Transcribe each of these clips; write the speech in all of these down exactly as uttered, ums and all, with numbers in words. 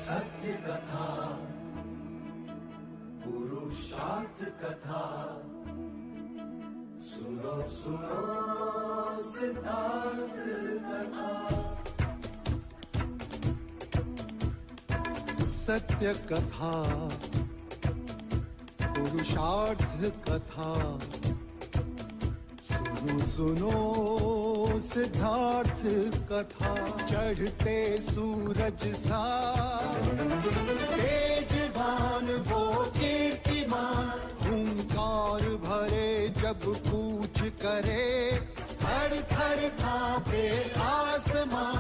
सत्य कथा, पुरुषार्थ कथा, सुनो सुनो सिद्धार्थ कथा। सत्य कथा, पुरुषार्थ कथा, सुनो सुनो सिद्धार्थ कथा। चढ़ते सूरज सा तेजवान वो कीर्तिमान, हुंकार भरे जब कूच करे, थर थर कांपे आसमां।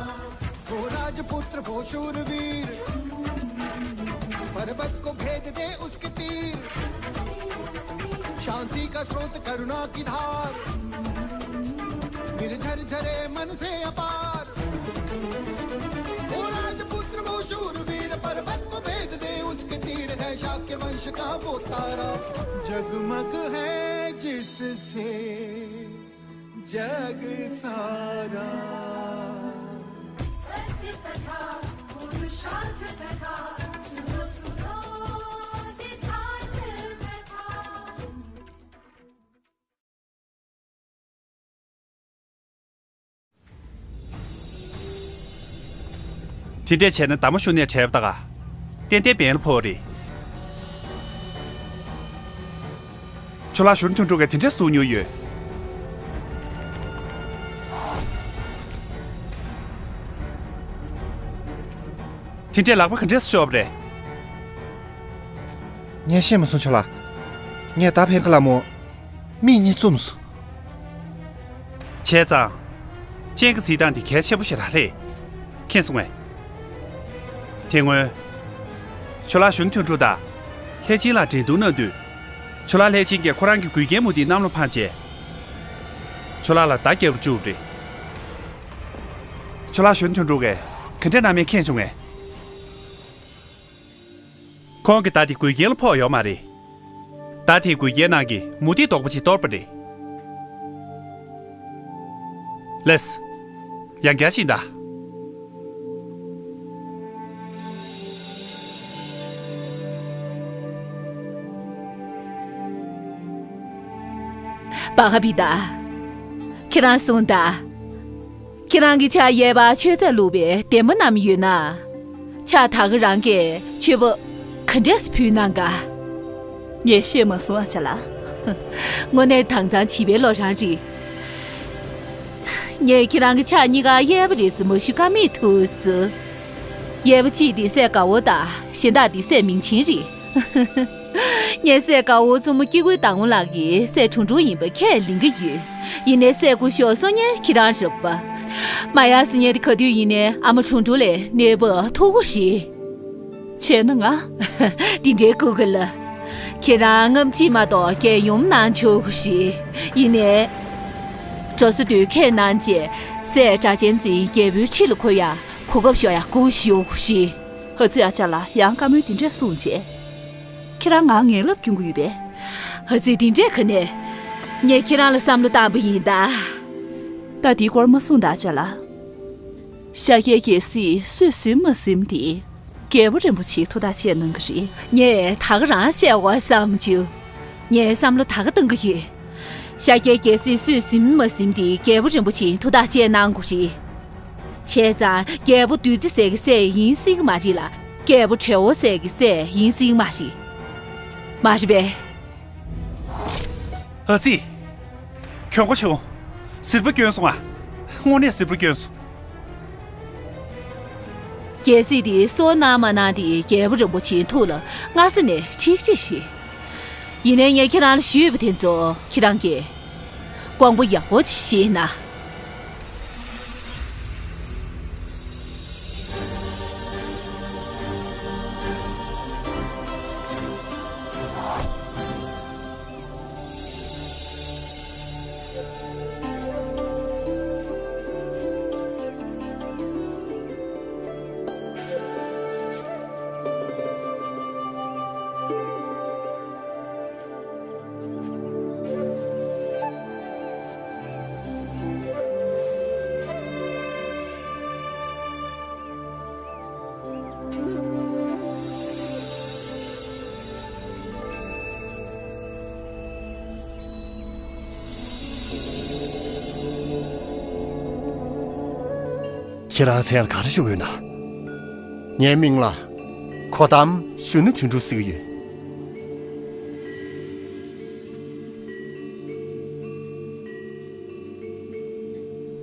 वो राजपुत्र वो शूरवीर, पर्वत को भेद दे उसके तीर। शांति का स्रोत, करुणा की धार, निर्झर झरे मन से अपार। वो राजपुत्र वो शूरवीर, पर्वत को भेद दे उसके तीर, है शाक्य वंश का वो तारा, जगमग है जिससे जग सारा। सत्य कथा, पुरुषार्थ कथा, सुनो सुनो सिद्धार्थ कथा। དེ་འདྲས་བྱས་ན་ཟླ་མོ་གཞུང་ནས་བྲལ་བ་ད་ག་ཏན་ཏན་བན་ལ་ཕོག་རེད། ཁྱོད་ལ་གཞོན་དོན་གྲུབ་ཀྱིས་དེ་འདྲས་གསུང་མྱོང་ཡོད། དེ་འདྲས་ལག་པ་ག་འདྲས་ཤོར་བ་རེད། ངས་ཤེས་མ་སོང་ཁྱོད་ལ། ངས་ད་ཕན་ཁ་ལ་མོ། མིག་གཉིས་བཙུམས་སོང་། བྱས་ཙང་། སྤྱན་གྱི་གཟིགས་སྟངས་དེ་གལ་ཆེན་པོ་ཞེ་དྲག་རེད། མཁྱེན་སོང་ངས། དེ་སྔོན། ཁྱོད་ལ་གཞོན་དོན་གྲུབ་དང་། ལྷས་བྱིན་ལ་འགྲན་བསྡུར་གནང་དུས། ཁྱོད་ལ་ལྷས་བྱིན་གྱིས་ཁོ་རང་གི་གུས་རྒྱན་མུ་ཏིག་གནམ་ལ་འཕངས་རྗེས། ཁྱོད་ལ་ལ་མདའ་བརྒྱབ་བཅུག་པ་རེད། ཁྱོད་ལ་གཞོན་དོན་གྲུབ་ཀྱིས་ག་འདྲ་གནང་མིན་མཁྱེན་བྱུང་ངས། ཁོང་གི་མདའ་དེ་གུས་རྒྱན་ལ་ཕོག་ཡོད་མ་རེད། མདའ་དེའི་གུས་རྒྱན་ནང་གི་མུ་ཏིག་རྡོག་པོ་ཅིག་གཏོར་པ་རེད། ལགས། ཡང་བསྐྱར་ཅིག་གདའ། བ་ག་བི་ད། ཁྱེད་རང་གསུངས་ད། ཁྱེད་རང་གི་ཕྱག་གཡས་པར་མཆོད་རྫས་བླུགས་པའི་བདེ་མོ་བསྣམས་ཡོད་ན། ཕྱག་ད་ག་རང་གིས་མཆོད་པ་ག་འདྲས་སེ་ཕུལ་གནང་ག། ངས་ཤེས་མ་སོང་ཨ་ཅག་ལགས། དངོས་གནས་དྭངས་གཙང་བྱིས་པའི་ལོ་རང་རེད། ངས་ཁྱེད་རང་གི་ཕྱག་གཉིས་ཀ་གཡས་པ་རེད་ཟེར་མ་ཞུ་ཀ་མེད་ཐུགས་སུ། གཡས་པ་གཅིག་དེ་སྲས་དགའ་བོ་དང་གཞན་དག་དེ་སྲས་མིང་ཆེན་རེད། ངའི་སྲས་དགའ་བོ་མཚོ་མོ་སྐྱེ་དགུའི་བདག་མོ་ལགས་ཀྱི་སྲས་དྲུང་དྲུང་ཡིན་པ་ཁས་ལེན་གྱི་ཡོད། ཡིན་ནའི་སྲས་སྐུ་ཞབས་སོ་ཉན་ཁྱེད་རང་རེད་པ། མ་ཡར་སི་ཉན་དེ་ག་དུས་ཡིན་ནའི་ཨ་མ་དྲུང་དྲུང་ལས་གནས་བབ་མཐོ་པོ་རེད། བྱས་ན་ང་། དེ་འདྲའི་སྐུ་ག་ལ། ཁྱེད་རང་རྔམ་བརྗིད་མ་གཏོགས་རྒྱལ་ཡུམ་གནང་ཆོག་གི་རེད། ཡིན་ནའི། འགྲོ་ས་དུས་ཁས་གནང་རྗེས་སྲས་སྒྲ་གཅན་འཛིན་རྒྱལ་པོའི་ཁྲི་ལ་འཁོད་ཡ་གོ་སྐབས་ཤོར་ཡ་སྐུ་ཞུ་གི་རེད། ཧ་ཙི་ཨ་ཅག་ལགས་ཡང་བཀའ་མོལ་འདི་འདྲས་གསུངས་བྱས། ཁྱེད་རང་ང་ངན་ལབ་སྐྱོན་གྱི་ཡོད་པས། ཧ་ཙི་འདི་འདྲས་ག་ནས། ངས་ཁྱེད་རང་ལ་བསམ་བློ་བཏང་པ་ཡིན་ད། ད་འདིའི་སྐོར་མ་གསུངས་ད་ཨ་ཅག་ལགས། ཤཱཀྱའི་རྒྱལ་སྲིད་སུས་ཟིན་མ་ཟིན་དེ། རྒྱལ་པོ་རིན་པོ་ཆེས་ཐུགས་ཐག་བཅད་གནང་གི་རེད། ངས་ད་ག་རང་བཤད་དགོས་བསམ་བྱུང་། ངས་བསམ་བློ་ད་ག་གཏང་གི་ཡོད། ཤཱཀྱའི་རྒྱལ་སྲིད་སུས་ཟིན་མ་ཟིན་དེ་རྒྱལ་པོ་རིན་པོ་ཆེས་ཐུགས་ཐག་བཅད་གནང་དགོས་རེད། བྱས་ཙང་རྒྱལ་པོ་བདུད་རྩི་ཟེར་གི་སྲས་ཡིན་སྲིད་གི་མ་རེད་ལ། རྒྱལ་པོ་བྲེ་བོ་ཟེར་གི་སྲས་ཡིན་སྲིད་གི་མ་རེད། མ་རེད་པས། ཨ་ཙི། གྱོང་པོ་བྱུང་། ཟིལ་པ་སྐྱོན་སོང་ཨ། དངོས་གནས་ཟིལ་པ་སྐྱོན་སོང་། རྒྱལ་སྲིད་དེ་སོར་གནང་མ་གནང་དེ་རྒྱལ་པོ་རིན་པོ་ཆེའི་ཐུགས་ལ་སྔ་ས་ནས་ཁྲིག་ཁྲིག་རེད། ཡིན་ནའི་ངས་ཁྱེད་རང་ལ་ཞུས་པ་དེ་ཚོ་ཁྱེད་རང་གིས་དགོངས་པ་ཡག་པོ་ཅིག་བཞེས་ན། ཁྱེད་རང་མཚན་ལ་ག་རེ་ཞུ་གི་ཡོད་ན། ངའི་མིང་ལ་གོ་ཏམ་གཞོན་ནུ་དོན་གྲུབ་ཟེར་གྱི་ཡོད།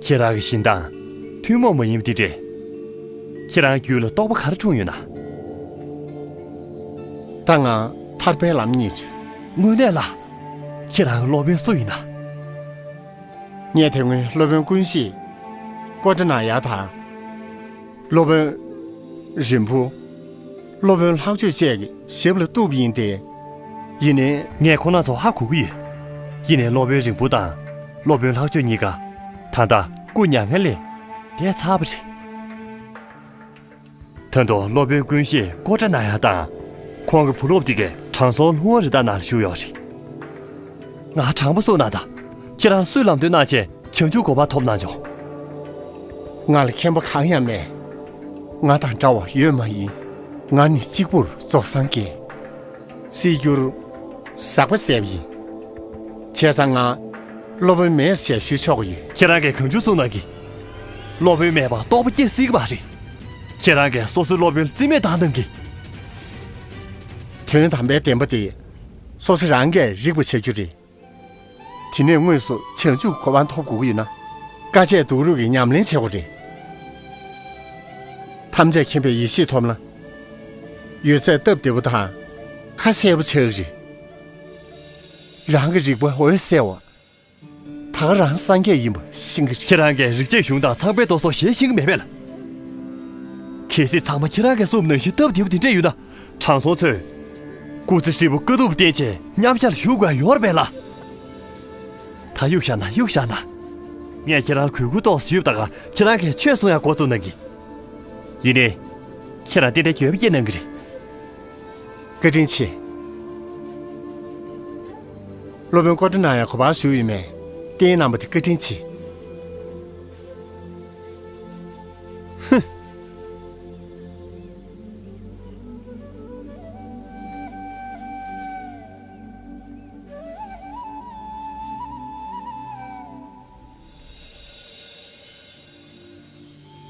ཁྱེད་རང་གི་བཞིན་མདངས་ཐུན་མོང་མ་ཡིན་པ་འདི་འདྲས། ཁྱེད་རང་རྒྱུད་ལ་རྟོགས་པ་ག་རེ་འཁྲུངས་ཡོད་ན། ད་ང་ཐར་པའི་ལམ་རྙེད་བྱུང་། དངོས་གནས་ལ། ཁྱེད་རང་གི་སློབ་དཔོན་སུ་ཡིན་ན། ངས་དེ་སྔོན་སློབ་དཔོན་ཀུན་ཤེས་ཀོ་ཏྲ་ན་ཡ་དང་། སློབ་དཔོན་རིང་པོ། སློབ་དཔོན་ལྷག་སྤྱོད་བཅས་ཀྱི་ཞབས་ལ་གཏུགས་པ་ཡིན་ཏེ། ཡིན་ནའི། ངས་ཁོང་རྣམ་ཚོ་ཧ་གོ་གི་ཡོད། ཡིན་ནའི་སློབ་དཔོན་རིང་པོ་དང་སློབ་དཔོན་ལྷག་སྤྱོད་གཉིས་ཀ་ད་ལྟ་སྐུ་མྱ་ངན་ལས་འདས་ཚར་བ་རེད། ད་དུང་སློབ་དཔོན་ཀུན་ཤེས་ཀོ་ཏྲ་ན་ཡ་དང་ཁོང་གི་བུ་སློབ་དེ་གས་དྲང་སྲོང་ལྷུང་བ་རི་དྭགས་ནང་ལ་བཞུགས་ཡོད་རེད། ང་དྲང་པོ་གསུངས་ན་ད་ཁྱེད་རང་སུས་ལམ་སྟོན་གནང་བྱས་བྱང་ཆུབ་གོ་འཕང་ཐོབ་གནང་བྱུང་། ང་ལ་མཁྱེན་པ་གང་ཡང་མེད། ང་དང་འདྲ་བ་ཡོད་མ་ཡིན། ང་ནི་གཅིག་པུར་རྫོགས་སངས་རྒྱས། སྲིད་རྒྱུར་ཟག་པ་ཟད་པ་ཡིན། བྱས་ཙང་ང་སློབ་དཔོན་མེད་ཞེས་ཞུ་ཆོག་གི་ཡོད། ཁྱེད་རང་གིས་གང་བྱུང་གསུངས་གནང་གི། སློབ་དཔོན་མེད་པར་རྟོགས་པ་སྐྱེ་སྲིད་ཀྱི་མ་རེད། ཁྱེད་རང་གིས་སོ་སོའི་སློབ་དཔོན་ལ་རྩིས་མེད་བཏང་གནང་གི། དོན་དམ་པའི་བདེན་པ་དེ་སོ་སོ་རང་གིས་རིག་པ་བྱ་རྒྱུ་རེད། དེ་ནས་དངོས་སུ་བྱང་ཆུབ་གོ་འཕང་ཐོབ་དགོས་ཀྱི་ཡོད་ན། དཀའ་སྤྱད་སྡུག་རུས་ཀྱི་ཉམས་ལེན་བྱེད་དགོས་རེད། ཐམས་ཅད་མཁྱེན་པའི་ཡེ་ཤེས་ཐོབ་ན། ཡོད་ཚད་སྟབས་བདེ་པོ་དང་ཁ་གསལ་པོ་ཆགས་ཀྱི་རེད། རང་གི་རིག་པ་འོད་གསལ་བ། ད་ག་རང་སངས་རྒྱས་ཡིན་པ་ཤེས་ཀྱི་རེད། ཁྱེད་རང་གིས་རིག་བྱེད་གཞུང་དང་ཚངས་པའི་མདོ་སོགས་ཞལ་ཤེས་ཀྱི་མེད་པས་ལ། གལ་སྲིད་ཚང་མ་ཁྱེད་རང་གིས་གསུངས་པ་ནང་བཞིན་སྟབས་བདེ་པོ་དེ་འདྲས་ཡོད་ན། དྲང་སྲོང་ཚོས། སྐུ་ཚེ་ཧྲིལ་པོ་དཀའ་སྡུག་བསྟེན་བྱས་མཉམ་ཞག་ལ་བཞུགས་དགོས་ཡོད་རེད་པས་ལ། ད་གཡུག་བཞག་ན་གཡུག་བཞག་ན། ངས་ཁྱེད་རང་ལ་གུས་བཀུར་ཏོག་ཙམ་ཞུས་པ་ད་ག་ཁྱེད་རང་གིས་ཆོས་གསུང་ཡག་འགོ་བཙུགས་གནང་གི། ཡིན་ནའི། ཁྱེད་རང་ཏན་ཏན་འགྱོད་པ་སྐྱེས་གནང་གི་རེད། བཀའ་དྲིན་ཆེ། སློབ་དཔོན་ཀོ་ཏྲ་ན་ཡ་ག་པར་བཞུགས་ཡོད་མེད་བསྟན་གནང་བ་དེ་བཀའ་དྲིན་ཆེ། ཧུ།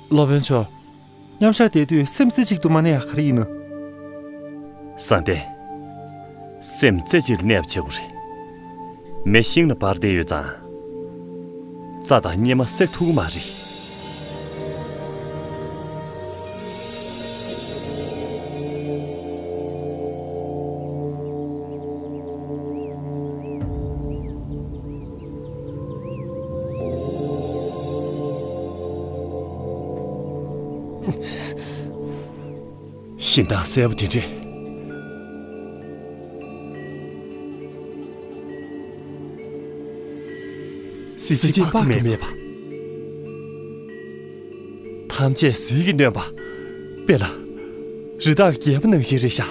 སློབ་དཔོན་མཆོག་མཉམ་བཞག་བསྡད་དུས་སེམས་རྩེ་གཅིག་ཏུ་མ་གནས་ཡག་ག་རེ་ཡིན་ནམ། བཟང་ལྡན། སེམས་རྩེ་གཅིག་ལ་གནས་པ་བྱེད་དགོས་རེད། མེ་ཤིང་ལ་འབར་བསྡད་ཡོད་ཙང་། རྩྭ་དང་སྙེ་མ་བསྲེག་ཐུབ་ཀྱི་མ་རེད། ཞིང་ཐང་གསལ་པོ་དེ་འདྲས། གཟི་བརྗིད་དཔག་ཏུ་མེད་པ། ཐམས་ཅད་ཟིལ་གྱིས་གནོན་པ། དཔེ་ལ། རི་དྭགས་རྒྱལ་པོ་ནང་བཞིན་རེད་ཤག་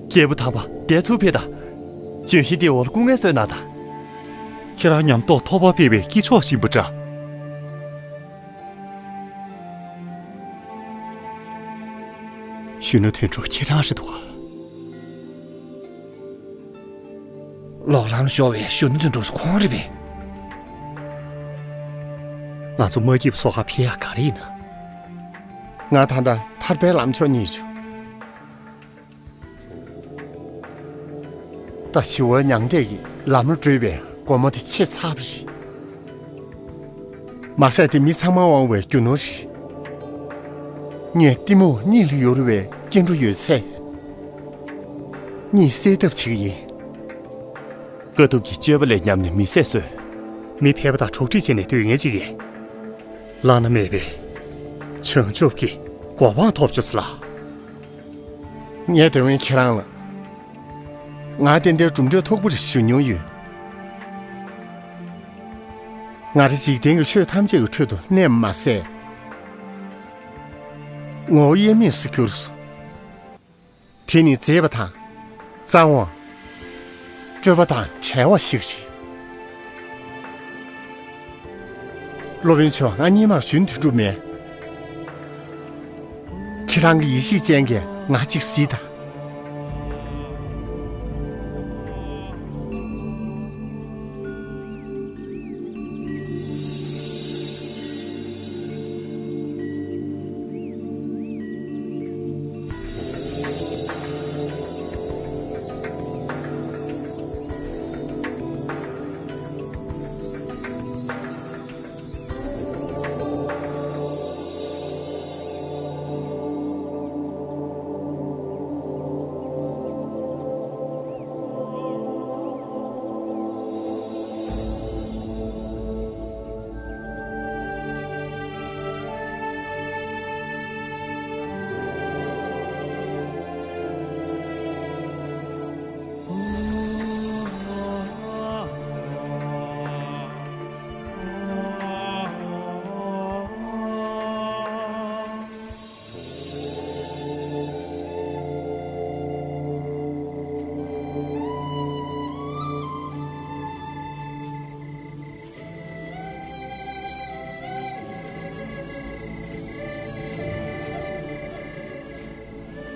རྒྱལ་པོ་དམ་པ་འདས་ཚུར་ཕེབས་དང་། ལྗོན་ཤིང་དེའི་འོག་ལ་སྐུ་ངལ་གསོས་གནང་དང་། ཁྱེད་རང་ཉམས་རྟོགས་ཐོགས་པ་སྤེལ་བའི་དཀྱིལ་ཆོག་ཞིག་ཡིན་པ་འདྲ། གཞོན་ནུ་དོན་གྲུབ་ཁྱེད་རང་རེད་འདུག་ག་ལོག་ལམ་ཤོར་བའི་གཞོན་ནུ་དོན་གྲུབ་ཁོང་རེད་པས། ང་ཚོ་མ་སྐྱིད་པ་སོ་ཁ་ཕེ་ཡག་ག་རེ་ཡིན་ན། ང་ད་ལྟ་ཐར་པའི་ལམ་མཆོག་རྙེད་བྱུང་། ད་ཞི་བའི་མྱང་འདས་ཀྱི་ལམ་ལ་བགྲོད་པའི་སྒོ་མོ་དེ་ཕྱེ་ཚར་བ་རེད། མ་ཟད་དེ་མི་ཚང་མ་དབང་བའི་རྒྱུ་ནོར་རེད། ངས་གཏི་མུག་གཉིད་ལ་ཡུར་བའི་སྐྱེ་འགྲོ་ཡོད་ཚད། གཉིད་སད་ཐབས་བྱེད་ཀྱི་ཡིན། དཀའ་ཐུབ་ཀྱི་སྤྱོད་པ་ལས་ཉམས་ནས་མི་ཟད་གསོས། མི་ཕལ་པ་དང་གྲོགས་འདྲིས་བྱས་ནས་སྡོད་མཁན་ཅིག་ཡིན། བླ་ན་མེད་པའི་བྱང་ཆུབ་ཀྱི་གོ་འཕང་ཐོབ་བྱུང་ཟེར་ལ། ངས་དེ་སྔོན་ཁྱེད་རང་ལ། ང་ཏན་ཏན་གྲུབ་འབྲས་ཐོགས་པ་རེད་ཞུ་མྱོང་ཡོད། ང་རང་འཇིག་རྟེན་གྱི་ཆོས་ཐམས་ཅད་ཀྱི་ཁྲོད་དུ་གནས་པ་མ་ཟད། ངོ་བོ་དབྱེར་མེད་སུ་གྱུར་སོང་། དེ་ནི་མཛེས་པ་དང་། གཙང་བ། སྤྲོས་པ་དང་བྲལ་བ་ཞིག་རེད། སློབ་དཔོན་མཆོག་ང་སྔོན་མ་གཞོན་དུས་འགྲོ་མེད། ཁྱེད་རང་གི་ཡེ་ཤེས་ཅན་གྱིས་ང་གཅིག་གཟིགས་དང་།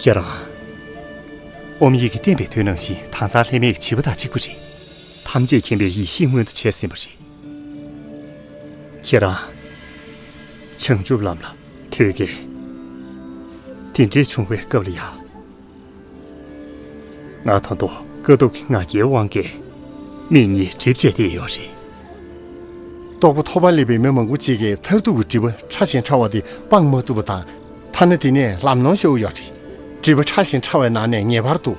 ཁྱེད་རང་། ཨོམ་ཡིག་གིས་བསྟན་པའི་དོན་ནང་བཞིན་དྭངས་གཙང་ལྷད་མེད་ཀྱི་བྱིས་པ་དང་གཅིག་པ་རེད། ཐམས་ཅད་མཁྱེན་པའི་ཡེ་ཤེས་མངོན་དུ་བྱས་ཟིན་པ་རེད། ཁྱེད་རང་། བྱང་ཆུབ་ལམ་ལ་ཐོད་རྒལ། དེ་འདྲས་བྱུང་བའི་སྐབས་ལ་ཡ། ང་ད་དུང་དཀའ་ཐུབ་ཀྱི་ང་རྒྱལ་དབང་གིས་མིག་གཉིས་སྒྲིབ་བྱས་བསྡད་ཡོད་རེད། རྟོགས་པ་ཐོབ་པ་སླེབས་པའི་མི་མང་པོ་ཅིག་གིས་མཐར་ཐུག་གི་སྒྲིབ་པ་ཕྲ་ཞིང་ཕྲ་བ་དེ་སྤང་མ་ཐུབ་པ་དང་། ཐ་ན་དེ་ནས་ལམ་ལྷོང་ཤོར་ཡོད་རེད། སྒྲིབ་པ་ཕྲ་ཞིང་ཕྲ་བའི་ནང་ནས་ངེས་པར་དུ་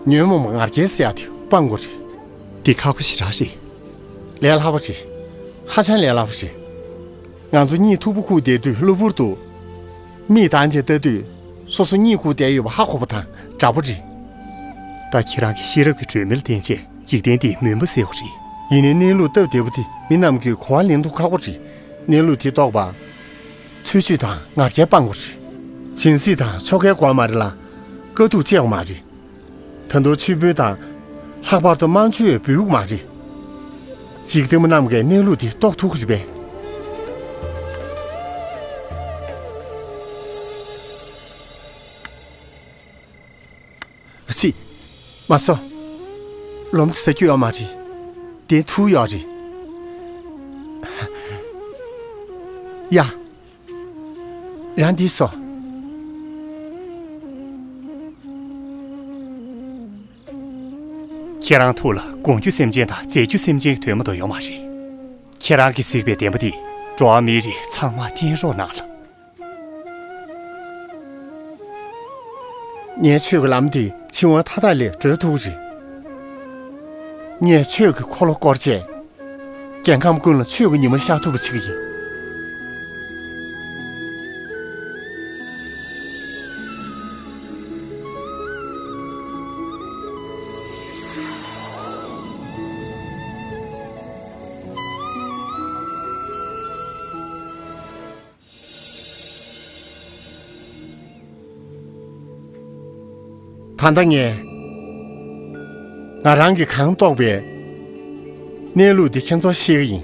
ཉོན་མོངས་པ་ང་རྒྱལ་ཟེར་ཡ་དེ་སྤང་དགོས་རེད། འདི་ཁག་པོ་ཞེ་དྲག་རེད། ལས་སླ་པོ་རེད། ཧ་ཅང་ལས་སླ་པོ་རེད། ང་ཚོ་གཉིད་མཐུག་པོ་ཁུག་བསྡད་དུས་གློ་བུར་དུ། མིག་གདངས་བྱས་ལྟ་དུས། སོ་སོ་གཉིད་ཁུག་བསྡད་ཡོད་པ་ཧ་གོ་བ་དང་འདྲ་པོ་རེད། ད་ཁྱེད་རང་གི་ཤེས་རབ་ཀྱི་སྒྲོན་མེ་ལ་བརྟེན་བྱས་འཇིག་རྟེན་འདིའི་མུན་པ་སེལ་བ་རེད། ཡིན་ནའི་གནས་ལུགས་སྟབས་བདེ་པོ་དེ་མི་རྣམས་ཀྱིས་གོ་བ་ལེན་ཐུབ་ཁག་པོ་རེད། གནས་ལུགས་དེ་རྟོགས་པ། ཚུལ་འཆོས་དང་ང་རྒྱལ་སྤང་དགོས་རེད། སྦྱིན་སྲེག་དང་ཆོ་གའི་སྒོ་མ་རེད་ལ། དཀའ་སྡུག་སྤྱད་དགོས་མ་རེད། ད་དུང་མཆོད་འབུལ་དང་། ལྷག་པར་དུ་དམར་མཆོད་འབུལ་དགོས་མ་རེད། འཇིག་རྟེན་པ་རྣམས་ཀྱིས་གནས་ལུགས་འདི་རྟོགས་ཐུབ་ཀྱི་རེད་པས། ཨ་ཙི། མ་སོ། ལོ་མ་དེ་ཟ་རྒྱུ་ཡོད་མ་རེད། དེ་འཐུང་ཡོད་རེད། ཡ། ཡང་འདི་སོ། ཁྱེད་རང་ཐུགས་ལ་དགོངས་རྒྱུ་སེམས་ཅན་དང་མཛེས་རྒྱུ་སེམས་ཅན་གྱི་དོན་མ་གཏོགས་ཡོད་མ་རེད། ཁྱེད་རང་གིས་གཟིགས་པའི་བདེན་པ་འདི་འགྲོ་བ་མིའི་རིགས་ཚང་མར་བསྟན་རོགས་གནང་ལ། ངས་ཆོས་ཀྱི་ལམ་འདི་འཆིང་བ་མཐའ་དག་ལས་སྒྲོལ་ཐུབ་ཀྱི་རེད། ངས་ཆོས་ཀྱི་འཁོར་ལོ་བསྐོར་བྱས། རྒྱལ་ཁམས་ཀུན་ལ་ཆོས་ཀྱི་ཉི་མ་ཤར་ཐུབ་པ་བྱེད་ཀྱི་ཡིན། ད་ལྟ་ངས་ང་རང་གིས་གང་རྟོགས་པའི་གནས་ལུགས་འདི་ཁྱེད་ཚོར་བཤད་ཀྱི་ཡིན།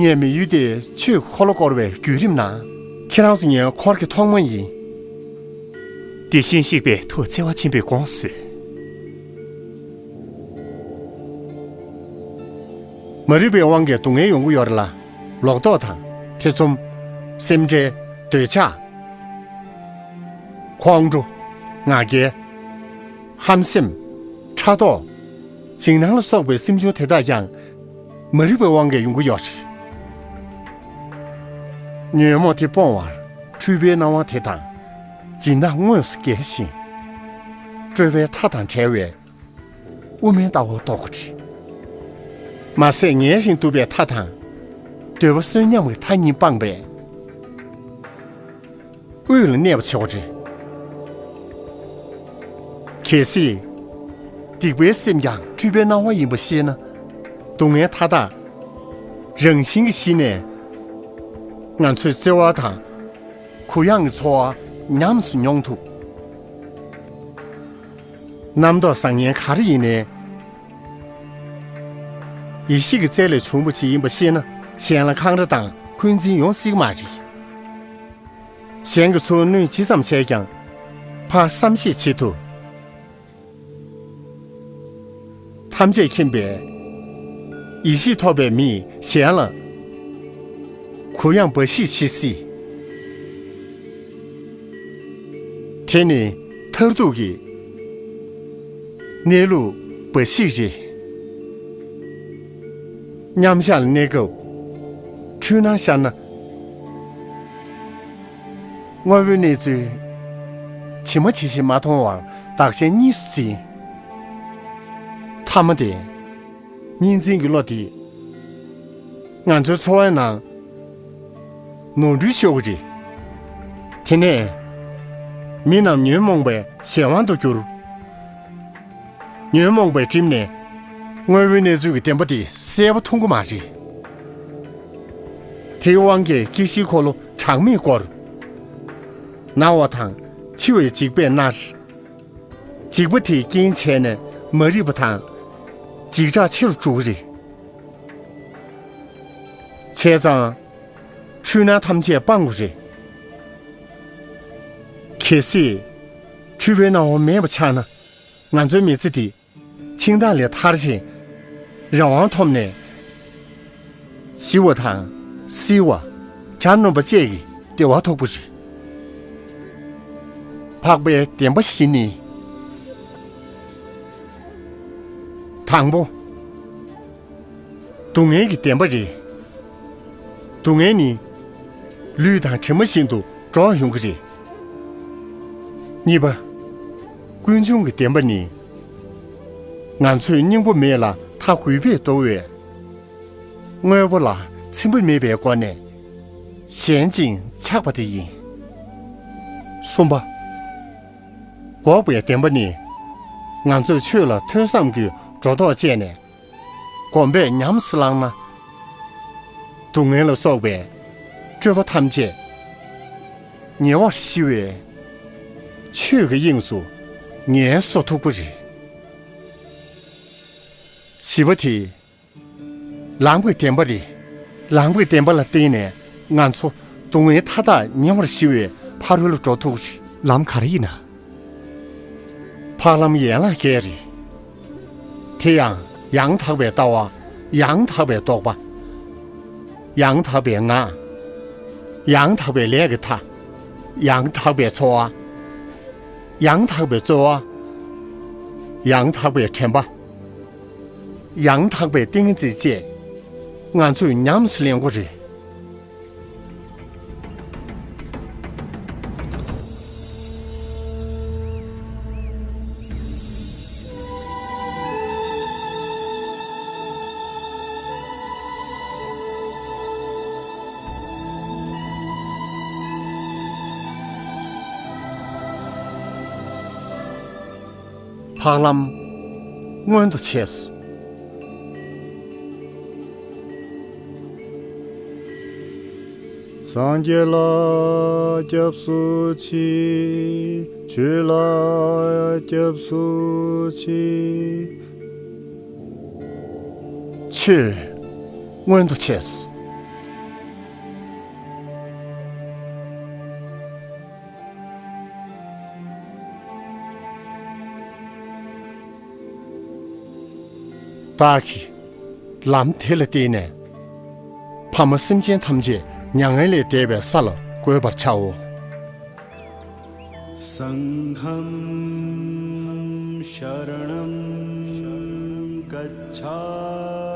ངས་མི་ཡུལ་དེར་ཆོས་ཀྱི་འཁོར་ལོ་བསྐོར་བའི་བརྒྱུད་རིམ་ནང་། ཁྱེད་རང་ཚོ་ངའི་འཁོར་གྱི་ཐོག་མ་ཡིན། དེ་བཞིན་གཤེགས་པའི་ཐུགས་བརྩེ་བ་ཆེན་པོས་དགོངས་སུ་གསོལ། མ་རིག་པའི་དབང་གིས་སྡུག་བསྔལ་ཡོང་གི་ཡོད་རེད་ལ། ལོག་རྟོག་དང་། ཐེ་ཚོམ། སེམས་ཁྲལ། འདོད་ཆགས། ཁོང་ཁྲོ། ང་རྒྱལ། ཧམ་སེམས། ཕྲག་དོག། འཇིགས་སྣང་ལ་སོགས་པའི་སེམས་བྱུང་དེ་དག་ཀྱང་། མ་རིག་པའི་དབང་གིས་ཡོང་གི་ཡོད་རེད། ཉོན་མོངས་དེ་སྤོང་བར་འཁྲུལ་པའི་སྣང་བ་དེ་དང་། སྦྱིན་བདག་དངོས་སུ་དགེ་ཞིང་། སྤྲོས་པའི་མཐའ་དང་བྲལ་བའི། དབུ་མའི་ལྟ་བ་རྟོགས་དགོས་རེད། མ་ཟད་ངལ་ཞིང་དུབ་པའི་མཐའ་དང་། འདོད་པ་གསོན་ཉམས་ཀྱི་མཐའ་གཉིས་སྤངས་པས། དབུས་ལ་གནས་པ་བྱེད་དགོས་རེད། གལ་སྲིད། སྡིག་པའི་སེམས་ཀྱང་འཁྲུལ་པའི་སྣང་བ་ཡིན་པ་ཤེས་ན། སྡུག་བསྔལ་མཐའ་དག་རང་བཞིན་གྱིས་ཞི་ནས། ང་ཚོས་བརྩེ་བ་དང་། གུ་ཡངས་ཀྱི་འཚོ་བ་ཉམས་སུ་མྱོང་ཐུབ། རྣམ་རྟོག་བཟང་ངན་ག་རེ་ཡིན་ནའི། ཡེ་ཤེས་ཀྱི་རྩལ་ལས་བྱུང་བ་ཅིག་ཡིན་པ་ཤེས་ན། གཞན་ལ་འཁང་ར་དང་འཁོན་འཛིན་ཡོང་སྲིད་ཀྱི་མ་རེད། གཞན་གྱི་འཚོ་བ་གནོད་ཇི་ཙམ་བྱས་ཀྱང་། ཕར་བསམ་ཤེས་བྱེད་ཐུབ། ཐམས་ཅད་མཁྱེན་པའི་ཡེ་ཤེས་ཐོབ་པའི་མིས་གཞན་ལ་གུ་ཡངས་འབའ་ཞིག་བྱེད་སྲིད། དེ་ནི་མཐར་ཐུག་གི་གནས་ལུགས་འབའ་ཞིག་རེད། མཉམ་བཞག་ལ་གནས་སྐབས་འཁྲུལ་སྣང་ཤར་ན། དངོས་པོའི་གནས་ཚུལ་ཇི་མ་ཇི་བཞིན་མ་མཐོང་བར་བདག་གཞན་གཉིས་སུ་འཛིན། མཐའ་མ་དེ། གཉིས་འཛིན་གྱི་བློ་དེ། ང་ཚོའི་འཚོ་བའི་ནང་ནོར་འཁྲུལ་ཤོར་གྱི་རེད། དེ་ནས་མི་རྣམས་ཉོན་མོངས་པའི་གཞན་དབང་དུ་གྱུར། ཉོན་མོངས་པའི་སྒྲིབ་ནས་དངོས་པོའི་གནས་ཚུལ་གྱི་བདེན་པ་དེ་གསལ་པོ་མཐོང་གི་མ་རེད། དེའི་དབང་གིས་སྐྱེ་ཤིའི་འཁོར་ལོ་གྲངས་མེད་བསྐོར། ན་བ་དང་འཆི་བའི་འཇིགས་པས་མནར། འཇིགས་པ་དེས་རྐྱེན་བྱས་ནས་མ་རིག་པ་དང་། འཇིགས་སྐྲག་ཆེ་རུ་འགྲོ་གི་རེད། བྱས་ཙང་། འཁྲུལ་སྣང་ཐམས་ཅད་སྤང་དགོས་རེད། གལ་སྲིད། འཁྲུལ་པའི་སྣང་བ་མེད་པ་ཆགས་ན། ང་ཚོའི་མི་ཚེ་འདི་འཆིང་ཐག་ལས་ཐར་ཞིང་། རང་དབང་ཐོབ་ནས། ཞི་བ་དང་བསིལ་བ། གྱ་ནོམ་པ་བཅས་ཀྱི་བདེ་བ་ཐོབ་པ་རེད། འཕགས་པའི་བདེན་པ་བཞི་ནི། དང་པོ། སྡུག་བསྔལ་གྱི་བདེན་པ་རེད། སྡུག་བསྔལ་ནི་ལུས་དང་གྲིབ་མ་བཞིན་དུ་འགྲོགས་ཡོང་གི་རེད། གཉིས་པ། ཀུན་འབྱུང་གི་བདེན་པ་ནི། ང་ཚོས་སྙིང་པོ་མེད་ལ་མཐའ་འགུལ་བས་བརྡོལ་བའི་དངོས་པོ་ལ་འཚེ་བ་མེད་པའི་སྒོ་ནས་ཞན་ཅིང་ཆགས་པ་དེ་ཡིན། གསུམ་པ། འགོག་པའི་བདེན་པ་ནི། ང་ཚོས་ཆོས་ལ་ཐོས་བསམ་གྱིས་སྒྲོ་འདོགས་བཅད་ནས། གོམས་པས་ཉམས་སུ་བླངས་ན། སྡུག་བསྔལ་ལ་སོགས་པའི་སྤྲོས་པ་ཐམས་ཅད་ཉེ་བར་ཞི་བའི་ཆོས་ཀྱི་དབྱིངས་སུ་ངལ་གསོ་ཐུབ་ཀྱི་རེད། བཞི་པ་དེ། ལམ་གྱི་བདེན་པ་རེད། ལམ་གྱི་བདེན་པ་ལ་བརྟེན་ནས་ང་ཚོ་སྡུག་བསྔལ་མཐའ་དག་ཉེ་བར་ཞི་བའི་ཕ་རོལ་ལ་འགྲོ་ཐུབ་ཀྱི་རེད། ལམ་ག་རེ་ཡིན་ན། འཕགས་ལམ་ཡན་ལག་བརྒྱད་རེད། དེ་ཡང་ཡང་དག་པའི་ལྟ་བ། ཡང་དག་པའི་རྟོག་པ། ཡང་དག་པའི་ངག། ཡང་དག་པའི་ལས་ཀྱི་མཐའ། ཡང་དག་པའི་འཚོ་བ། ཡང་དག་པའི་རྩོལ་བ། ཡང་དག་པའི་དྲན་པ། ཡང་དག་པའི་ཏིང་ངེ་འཛིན་བཅས་ང་ཚོས་ཉམས་སུ་ལེན་དགོས་རེད། འཕགས་ལམ་མངོན་དུ་བྱས་སོ། སངས་རྒྱས་ལ་སྐྱབས་སུ་མཆི། ཆོས་ལ་སྐྱབས་སུ་མཆི། ཆོས་མངོན་དུ་བྱས་སོ། བདག་གིས་ལམ་དེ་ལ་བརྟེན་ནས་ཕ་མ་སེམས་ཅན་ཐམས་ཅད་མྱ་ངན་ལས་འདས་པའི་ས་ལ་འགོད་པར་བྱའོ། सङ्घं शरणं गच्छामि।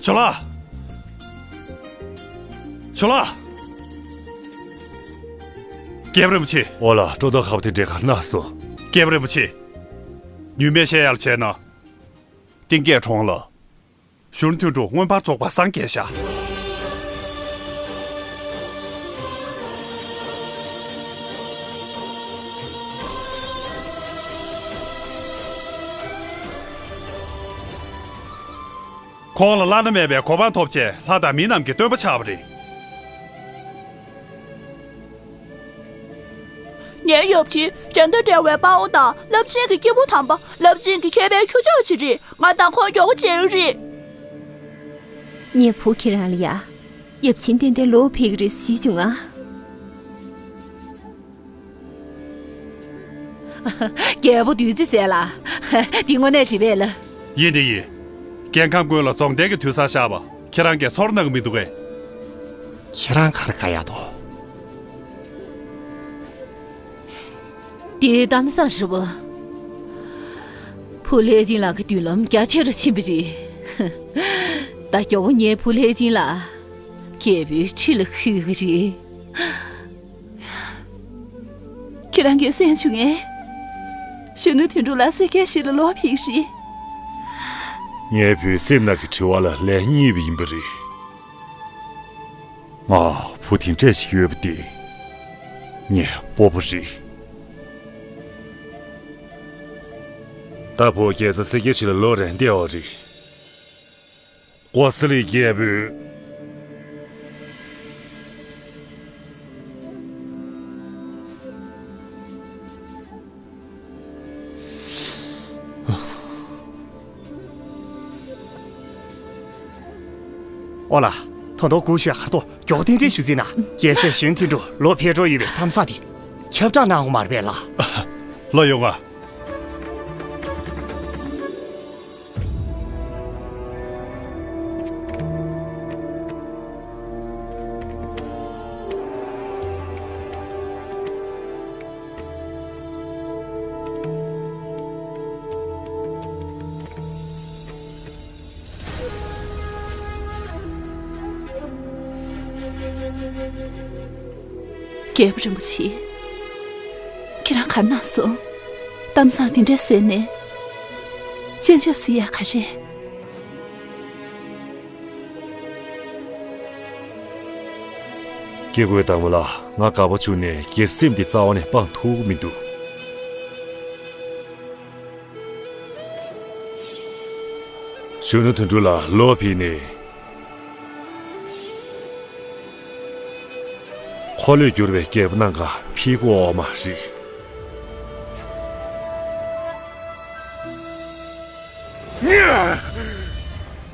ཇོ་ལགས། ཇོ་ལགས། རྒྱལ་པོ་རིན་པོ་ཆེ། འོ་ལགས། སྒྲོ་འདོགས་ཁ་པོ་དེ་འདྲའི་ཁ་ན་སོང་། རྒྱལ་པོ་རིན་པོ་ཆེ། ཉུལ་མེད་བཤད་ཡག་བྱས་ན། གཏིང་སྐྱེས་གྲོངས་ལ། གཞོན་ནུ་དོན་གྲུབ་མངོན་པར་རྫོགས་པར་སངས་རྒྱས་ཤག། ཁོང་ལ་བླ་ན་མེད་པའི་གོ་འཕང་ཐོབ་ཆེད་ལྷ་དང་མི་རྣམས་ཀྱི་སྟོན་པ་ཆགས་པ་རེད། ངའི་ཡབ་ཆེན་བྱ་མདའ་འདྲ་བའི་དཔའ་བོ་དང་རླབས་ཆེན་གྱི་སྐྱེས་བུ་དམ་པ། རླབས་ཆེན་གྱི་མཁས་པའི་ཁྱུ་མཆོག་ཅིག་རེད། ང་དང་ཁོང་མགྱོགས་པོ་མཇལ་གྱི་རེད། ངའི་བུ་ཁྱེད་རང་ལ་ཡ། ཡབ་ཆེན་ཏན་ཏན་ལོག་ཕེབས་ཀྱི་རེད་ཟེར་བྱུང་ང་། རྒྱལ་པོ་བདུད་རྩི་ཟས་ལ། འདི་དངོས་གནས་རེད་པས་ལ། ཡིན་དེ་ཡིན། རྒྱལ་ཁམས་ཀུན་ལ་རྫོགས་ལྡན་གྱི་དུས་བཟང་ཤར་བ་ཁྱེད་རང་གིས་ཚོར་གནང་གི་མི་འདུག་གས། ཁྱེད་རང་ག་རེ་དགའ་ཡག་འདུག། དེའི་གཏམ་བཟང་རེད་པ། བུ་ལྷས་སྦྱིན་ལགས་ཀྱི་མདུན་ལམ་རྒྱ་ཆེ་རུ་ཕྱིན་པ་རེད། ད་མགྱོགས་པོ་ངའི་བུ་ལྷས་སྦྱིན་ལགས་རྒྱལ་པོའི་ཁྲི་ལ་འཁོད་ཀྱི་རེད། ཁྱེད་རང་གིས་གསན་བྱུང་ངས། གཞོན་ནུ་དོན་གྲུབ་ལགས་སེར་སྐྱའི་གཞིས་ལ་ལོག་ཕེབས་ཤིག། ངའི་བུའི་སེམས་ནང་གི་དྲི་བ་ལ་ལན་རྙེད་པ་ཡིན་པ་རེད། ང་ བུ་དེ་འདྲས་ཤིག་ཡོད་པ་དེ། ངའི་སྤོབས་པ་རེད། ད་བུ་རྒྱལ་ས་སེར་སྐྱའི་ཆེད་ལ་ལོ་རེ་འདས་པ་རེད། ཀོ་ས་ལའི་རྒྱལ་པོས། ཨོ་ལ། ད་དུང་སྒུག་ཤོག་ཁ་ཐོག་མགྱོགས་ཏན་ཏན་ཞུ་རྩིས་ན། རྒྱལ་སྲས་གཞོན་དོན་གྲུབ་ལོག་ཕེབས་འགྲོ་ཡོད་པའི་གཏམ་བཟང་དེ་ཁྱབ་བསྒྲགས་གནང་དགོས་མ་རེད་པས་ལགས། ལགས་ཡོང་ང་། རྒྱལ་པོ་རིན་པོ་ཆེ། ཁྱེད་རང་ག་རེ་གནང་སོང་། གཏམ་བཟང་དེ་འདྲ་ཟེར་ནས། སྤྱན་ཆབ་ཟེར་ཡ་ག་རེ། སྐྱེ་དགུའི་བདག་མོ་ལགས། ང་དགའ་པོ་བྱུང་ནས་སྒེར་སེམས་འདི་རྩ་བ་ནས་སྤང་ཐུབ་ཀྱི་མི་འདུག། གཞོན་ནུ་དོན་གྲུབ་ལགས་ལོག་ཕེབས་ནས། འཁོར་ལོས་སྒྱུར་བའི་རྒྱལ་པོ་གནང་ག་ཕེབས་དགོས་པ་མ་རེད།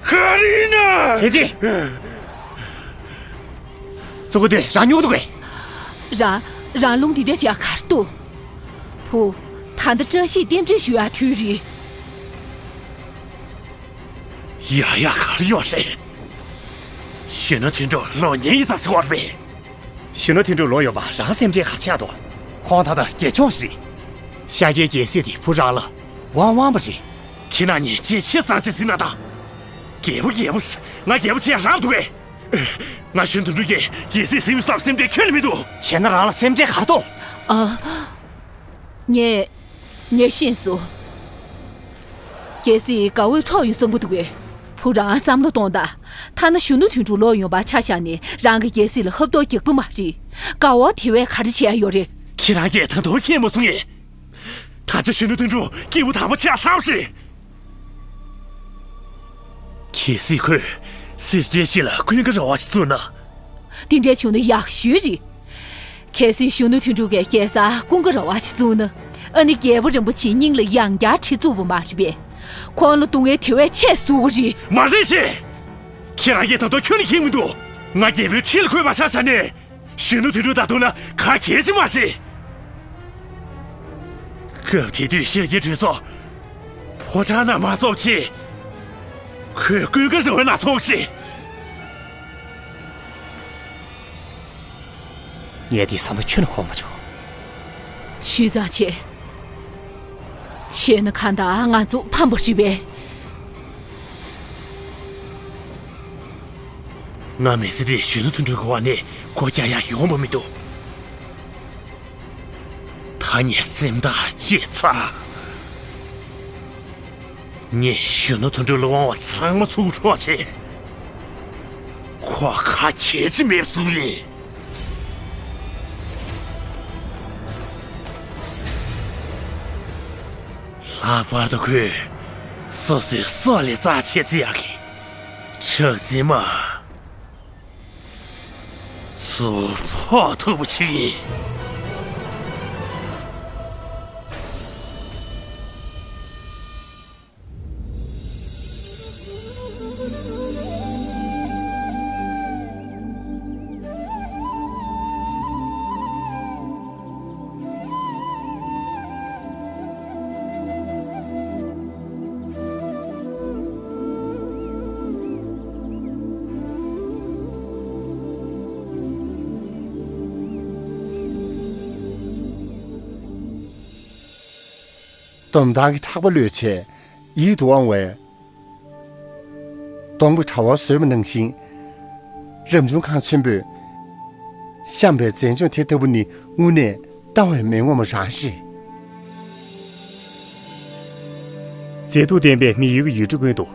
ག་རེ་ཡིན་ན། ཧེ་ཅི། ཙོ་གོ་དེ་རང་ཉོ་འདུག་གས། རང་རང་ལུང་འདི་འདྲ་བྱས་ག་རེ་འདུག། བུ། ད་ལྟ་བཀྲ་ཤིས་རྟེན་འབྲེལ་ཞུ་ཡག་དུས་རེད། ཡ་ཡ་ག་རེ་ཡོད་རེད། གཞོན་ནུ་དོན་གྲུབ་ལོག་ཉན་ཡིན་ས་ཟེར་བ་རེད། གཞོན་ནུ་དོན་གྲུབ་ལོག་ཡོང་པ་རང་སེམས་ཁྲལ་ག་རེ་ཆགས་འདུག། ཁོང་ད་ལྟ་རྒྱལ་མཆོག་རེད། ཤཱཀྱའི་རྒྱལ་སྲིད་དེ་བུ་རང་ལ་དབང་དབང་བ་རེད། ཁྱེད་རང་གཉིས་ཅི་ཆེ་སང་ཆེ་ཟིན་ན་ད། རྒྱལ་པོ་རྒྱལ་པོ་ཟེར། ང་རྒྱལ་པོ་བྱེད་ཡག་རག་འདུག་གས། ང་གཞོན་དོན་གྲུབ་ཀྱིས་རྒྱལ་སྲིད་ཟིན་བསམ་སེམས་ཁྲལ་ཁྱོན་ནས་མི་འདུག། བྱས་ན་རང་ལ་སེམས་ཁྲལ་ག་རེ་འདུག། ཨ། ངས། ངས་ཤེས་སོང་། རྒྱལ་སྲིད་དགའ་བོས་འཕྲོག་ཡོང་བསམ་གྱི་འདུག་གས། བུ་རང་བསམ་བློ་གཏོང་དང་། ཐ་ན་གཞོན་ནུ་དོན་གྲུབ་ལོག་ཡོང་པ་ཆ་བཞག་ནས་རང་གི་རྒྱལ་སྲིད་ལ་ཧབ་ཐོབ་རྒྱག་པ་མ་རེད། དགའ་བོ་དེ་བས་ག་རེ་བྱེད་ཡ་ཡོད་རེད། ཁྱེད་རང་གིས་ད་དུང་མཁྱེན་མ་སོང་ངས། ད་ཆ་གཞོན་ནུ་དོན་གྲུབ་སྐྱེས་བུ་དམ་པ་ཆགས་ཚར་བ་རེད། གལ་སྲིད་ཁོས་སེར་སྐྱའི་ཆེད་ལ་ཀུན་དགའ་ར་བ་ཞིག་བཙུགས་ན། དེ་འདྲ་བྱུང་ན་ཡག་ཤོས་རེད། གལ་སྲིད་གཞོན་ནུ་དོན་གྲུབ་ཀྱིས་རྒྱལ་སར་ཀུན་དགའ་ར་བ་ཞིག་བཙུགས་ན། ཨ་ནི་རྒྱལ་པོ་རིན་པོ་ཆེའི་སྙིང་ལ་ཡང་བསྐྱར་གྲི་བཙུགས་པ་མ་རེད་པས། ཁོང་ལ་སྡུག་བསྔལ་དེ་བས་ཆེ་བཟོ་གི་རེད། མ་རེད་ཅེས། ཁྱེད་རང་གིས་ད་དུང་ཁྱོན་ནས་མཁྱེན་མི་འདུག། ང་རྒྱལ་པོའི་ཁྲི་ལ་འཁོད་པ་ཆ་བཞག་ནས། གཞོན་ནུ་དོན་གྲུབ་ད་དུང་ལ་ཁ་གྱེས་ཀྱི་མ་རེད། སྐབས་དེ་དུས་ཤཱཀྱའི་གྲོས་ཚོགས་ཕོ་བྲང་ནང་མ་ཚོགས་ཆེད། ཁོས་ཀུན་དགའ་ར་བའི་ནང་ཚོགས་ཤིག། ངས་དེ་བསམ་བློ་ཁྱོན་ནས་འཁོར་མ་བྱུང་། ཞུས་ཙང་བྱས། བྱས་ན་གང་ལྟར་ང་ཚོ་ཕམ་པ་རེད་པས། ང་མི་ཚེ་འདིར་གཞོན་ནུ་དོན་གྲུབ་ཀྱི་འོག་ནས་སྒོ་རྒྱག་ཡག་ཡོང་བ་མི་འདུག། ད་ངས་སེམས་ཐག་བཅད་ཚར། ངས་གཞོན་ནུ་དོན་གྲུབ་ལ་དབང་བ་ཚང་མ་ཚུར་འཕྲོག་བྱས། ཁོ་ཁ་གྱེས་ཀྱི་མེད་བཟོ་ཡིན། ལྷག་པར་དུ་ཁོས་སོ་སོའི་སྲོག་ལས་རྩ་ཆེ་བརྩི་ཡག་གི་ཁྲག་འཛིན་མ་ཚུར་ཕོག་ཐུབ་པ་ཞིག་ཡིན། དོམ་ཐང་གི་ཐག་པ་གློད་བྱས་ཡིད་དུ་འོང་བའི། སྡོང་པོའི་དྲ་བ་བཟོས་པ་ནང་བཞིན། རབ་བྱུང་ཁང་ཆེན་པོས་བཤམས་པའི་མཛེས་ལྗོངས་དེ་ལྟ་བུ་ནི་དངོས་གནས་ལྟ་བས་མི་ངོམས་པ་རང་རེད། མཛེས་སྡུག་ལྡན་པའི་མི་ཡུལ་གྱི་ཡུལ་གྲུ་ཀུན་ཏུ།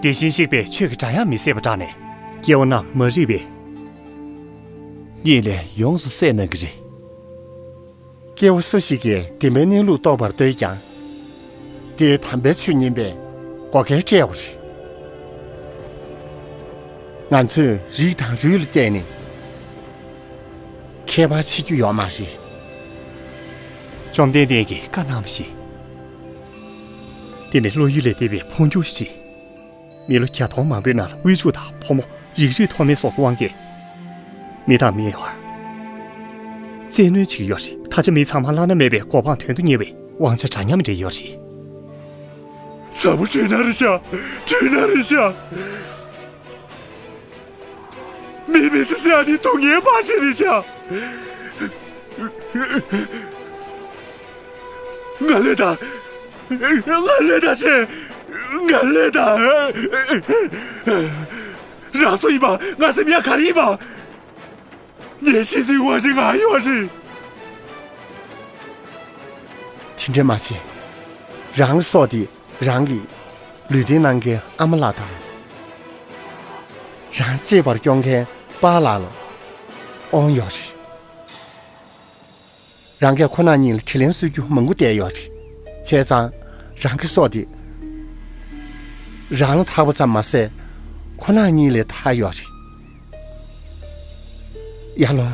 བདེ་ཞིང་གཤེགས་པའི་ཆོས་ཀྱི་སྒྲ་དབྱངས་མི་ཟད་པ་བསྒྲགས་ནས། སྐྱེ་བོ་རྣམས་མ་རིག་པའི། གཉིད་ལས་ཡོངས་སུ་སད་གནང་གི་རེད། སྐྱེ་བོ་སུ་ཞིག་གིས་བདེན་པའི་གནས་ལུགས་རྟོགས་པར་འདོད་ཀྱང་། དེའི་དམ་པའི་ཆོས་ཉན་པའི་བགོ་སྐལ་བཀྲལ་བ་རེད། ང་ཚོས་རིགས་དང་རུས་ལ་བལྟས་ནས་ཁྱད་པར་ཕྱེ་རྒྱུ་ཡོད་མ་རེད། བཅོམ་ལྡན་འདས་ཀྱིས་བཀའ་གནང་བ་ཞིག་དེ་ནི་བློ་ཡུལ་ལས་འདས་པའི་འཕོ་འགྱུར་ཞིག་མི་ལོ་བརྒྱ་སྟོང་མང་པོའི་ནང་ལ་དབུལ་ཕྱུག་དང་ཕོ་མོ། རིགས་རུས་མཐོ་དམན་སོགས་ཀྱི་དབང་གིས། མི་དང་མིའི་བར་བཙན་གནོན་བྱེད་ཀྱི་ཡོད་རེད། ད་ཆ་མི་ཚང་མ་བླ་ན་མེད་པའི་གོ་འཕང་དོན་དུ་གཉེར་བའི་དབང་ཆ་འདྲ་མཉམ་སྤྲད་ཡོད་རེད། ཚ་པོ་བྲོས་ན་རེད་ཤག་བྲོས་ན་རེད་ཤག་མི་མི་ཚེ་ཟེར་ཡ་དེ་སྡུག་བསྔལ་ཕར་ཕྱིན་རེད་ཤག་ང་ལས་ད། ང་ལས་ད་ཆེ། ང་ལས་ད། རང་སུ་ཡིན་པ། ང་སེམས་ཡ་ག་རེ་ཡིན་པ། ངའི་ཤི་ཚེ་དབང་ཆེན་ང་ཡོད་རེད། དེ་འདྲ་མ་བྱེད། རང་གི་སྲོག་དེ་རང་གི་ལུས་རྟེན་གནང་མཁན་ཨ་མ་ལགས་དང་། རང་གཅེས་པར་སྐྱོང་མཁན་པཱ་ལགས་ལ་དབང་ཡོད་རེད། རང་གིས་ཁོ་རང་གཉིས་ལ་དྲིན་ལན་གསོ་རྒྱུ་མང་པོ་བསྡད་ཡོད་རེད། བྱས་ཙང་རང་གི་སྲོག་དེ་རང་ལ་ཐག་པ་ཙམ་མ་ཟད་ཁོ་རང་གཉིས་ལ་ཐག་ཡོད་རེད། ཡར་ལོངས།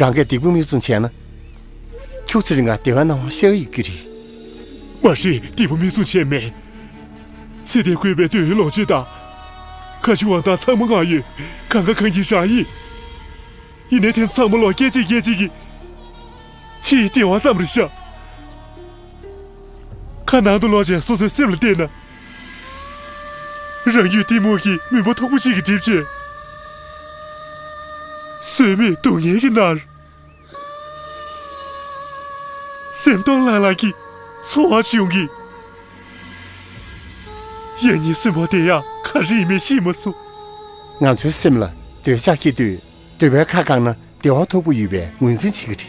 རང་གིས་སྡིག་པ་མིག་བཙུམ་བྱས་ན། ཁྱུག་ཙམ་རིང་ག་བདེ་བའི་སྣང་བ་ཤར་ཡོད་ཀྱི་རེད། མ་རེད། སྡིག་པ་མིག་བཙུམ་བྱས་མེད། ཚེ་འདིར་བཀོད་པའི་འདོད་ཡོན་ལོངས་སྤྱོད་དང་། ཁ་ཞིག་དབང་ཐང་ཚང་མ་མངགས་ཡོད། གང་ག་གང་གིས་རང་ཡིན། ཡིན་ནའི་དེ་ཚང་མ་ལོག་སྐད་ཅིག་སྐད་ཅིག་གིས། ཕྱིའི་བདེ་བ་ཙམ་རེད་ཤག་ཁ་ནང་དུ་ལོག་བྱས་སོ་སོའི་སེམས་ལ་བལྟས་ན། རང་ཡུལ་གཏི་མུག་གི་མུན་པ་མཐུག་པོ་ཞིག་གིས་བསྒྲིབས་བྱས། བཟོད་མེད་སྡུག་བསྔལ་གྱི་མནར། སེམས་སྟོང་ལྷང་ལྷང་གི་ཚོར་བ་བྱུང་གི། ཡང་སྙིང་སུན་པོ་དེ་ཡང་ག་རེ་ཡིན་མིན་ཤེས་མ་སོང་། ང་ཚོའི་སེམས་ལ་འདོད་ཆགས་སྐྱེ་དུས། འདོད་པའི་ཁ་བཀང་ན་བདེ་བ་མཐོ་པོ་ཡོད་པའི་ངོས་འཛིན་བྱེད་ཀྱི་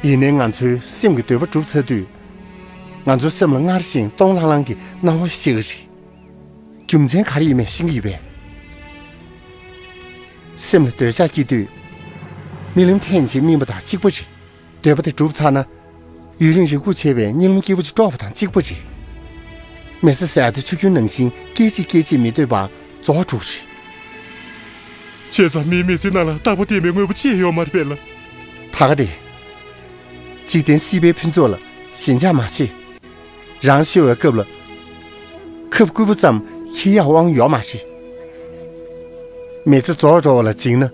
རེད། ཡིན་ནའི་ང་ཚོའི་སེམས་ཀྱི་འདོད་པ་འགྲུབ་ཚར་དུས། ང་ཚོའི་སེམས་ལ་སྔར་བཞིན་སྟོང་ལྷང་ལྷང་གི་སྣང་བ་ཤར་གྱི་རེད། རྒྱུ་མཚན་ག་རེ་ཡིན་མིན་ཤེས་ཀྱི་ཡོད་པས། སེམས་ལ་འདོད་ཆགས་སྐྱེ་དུས། རྨི་ལམ་ཐེངས་གཅིག་རྨིས་པ་དང་གཅིག་པ་རེད། འདོད་པ་དེ་འགྲུབ་ཚར་ན། ཡུན་རིང་རེ་སྒུག་བྱས་པའི་སྙིང་རླུང་སྐྱིད་པོ་ཅིག་དཀྲོགས་པ་དང་གཅིག་པ་རེད། མི་ཚེ་ཟེར་ཡ་དེ་ཆུ་རྒྱུན་ནང་བཞིན་སྐད་ཅིག་སྐད་ཅིག་མི་སྡོད་པར་རྫོགས་འགྲོ་གི་རེད། བྱས་ཙང་མིའི་མི་ཚེ་ནང་ལ་རྟག་པ་བརྟན་པའི་དངོས་པོ་ཅི་ཡང་ཡོད་མ་རེད་པས་ལ། ད་ག་རེད། འཇིག་རྟེན་སྲིད་པའི་ཕུན་ཚོགས་ལ་ཞེན་ཆགས་མ་བྱེད། རང་ཤི་བའི་སྐབས་ལ། ཁབ་སྐུད་པ་ཙམ་འཁྱེར་ཡག་དབང་ཡོད་མ་རེད། མི་ཚེ་རྫོགས་འགྲོ་བ་ལ་འཇིགས་ན།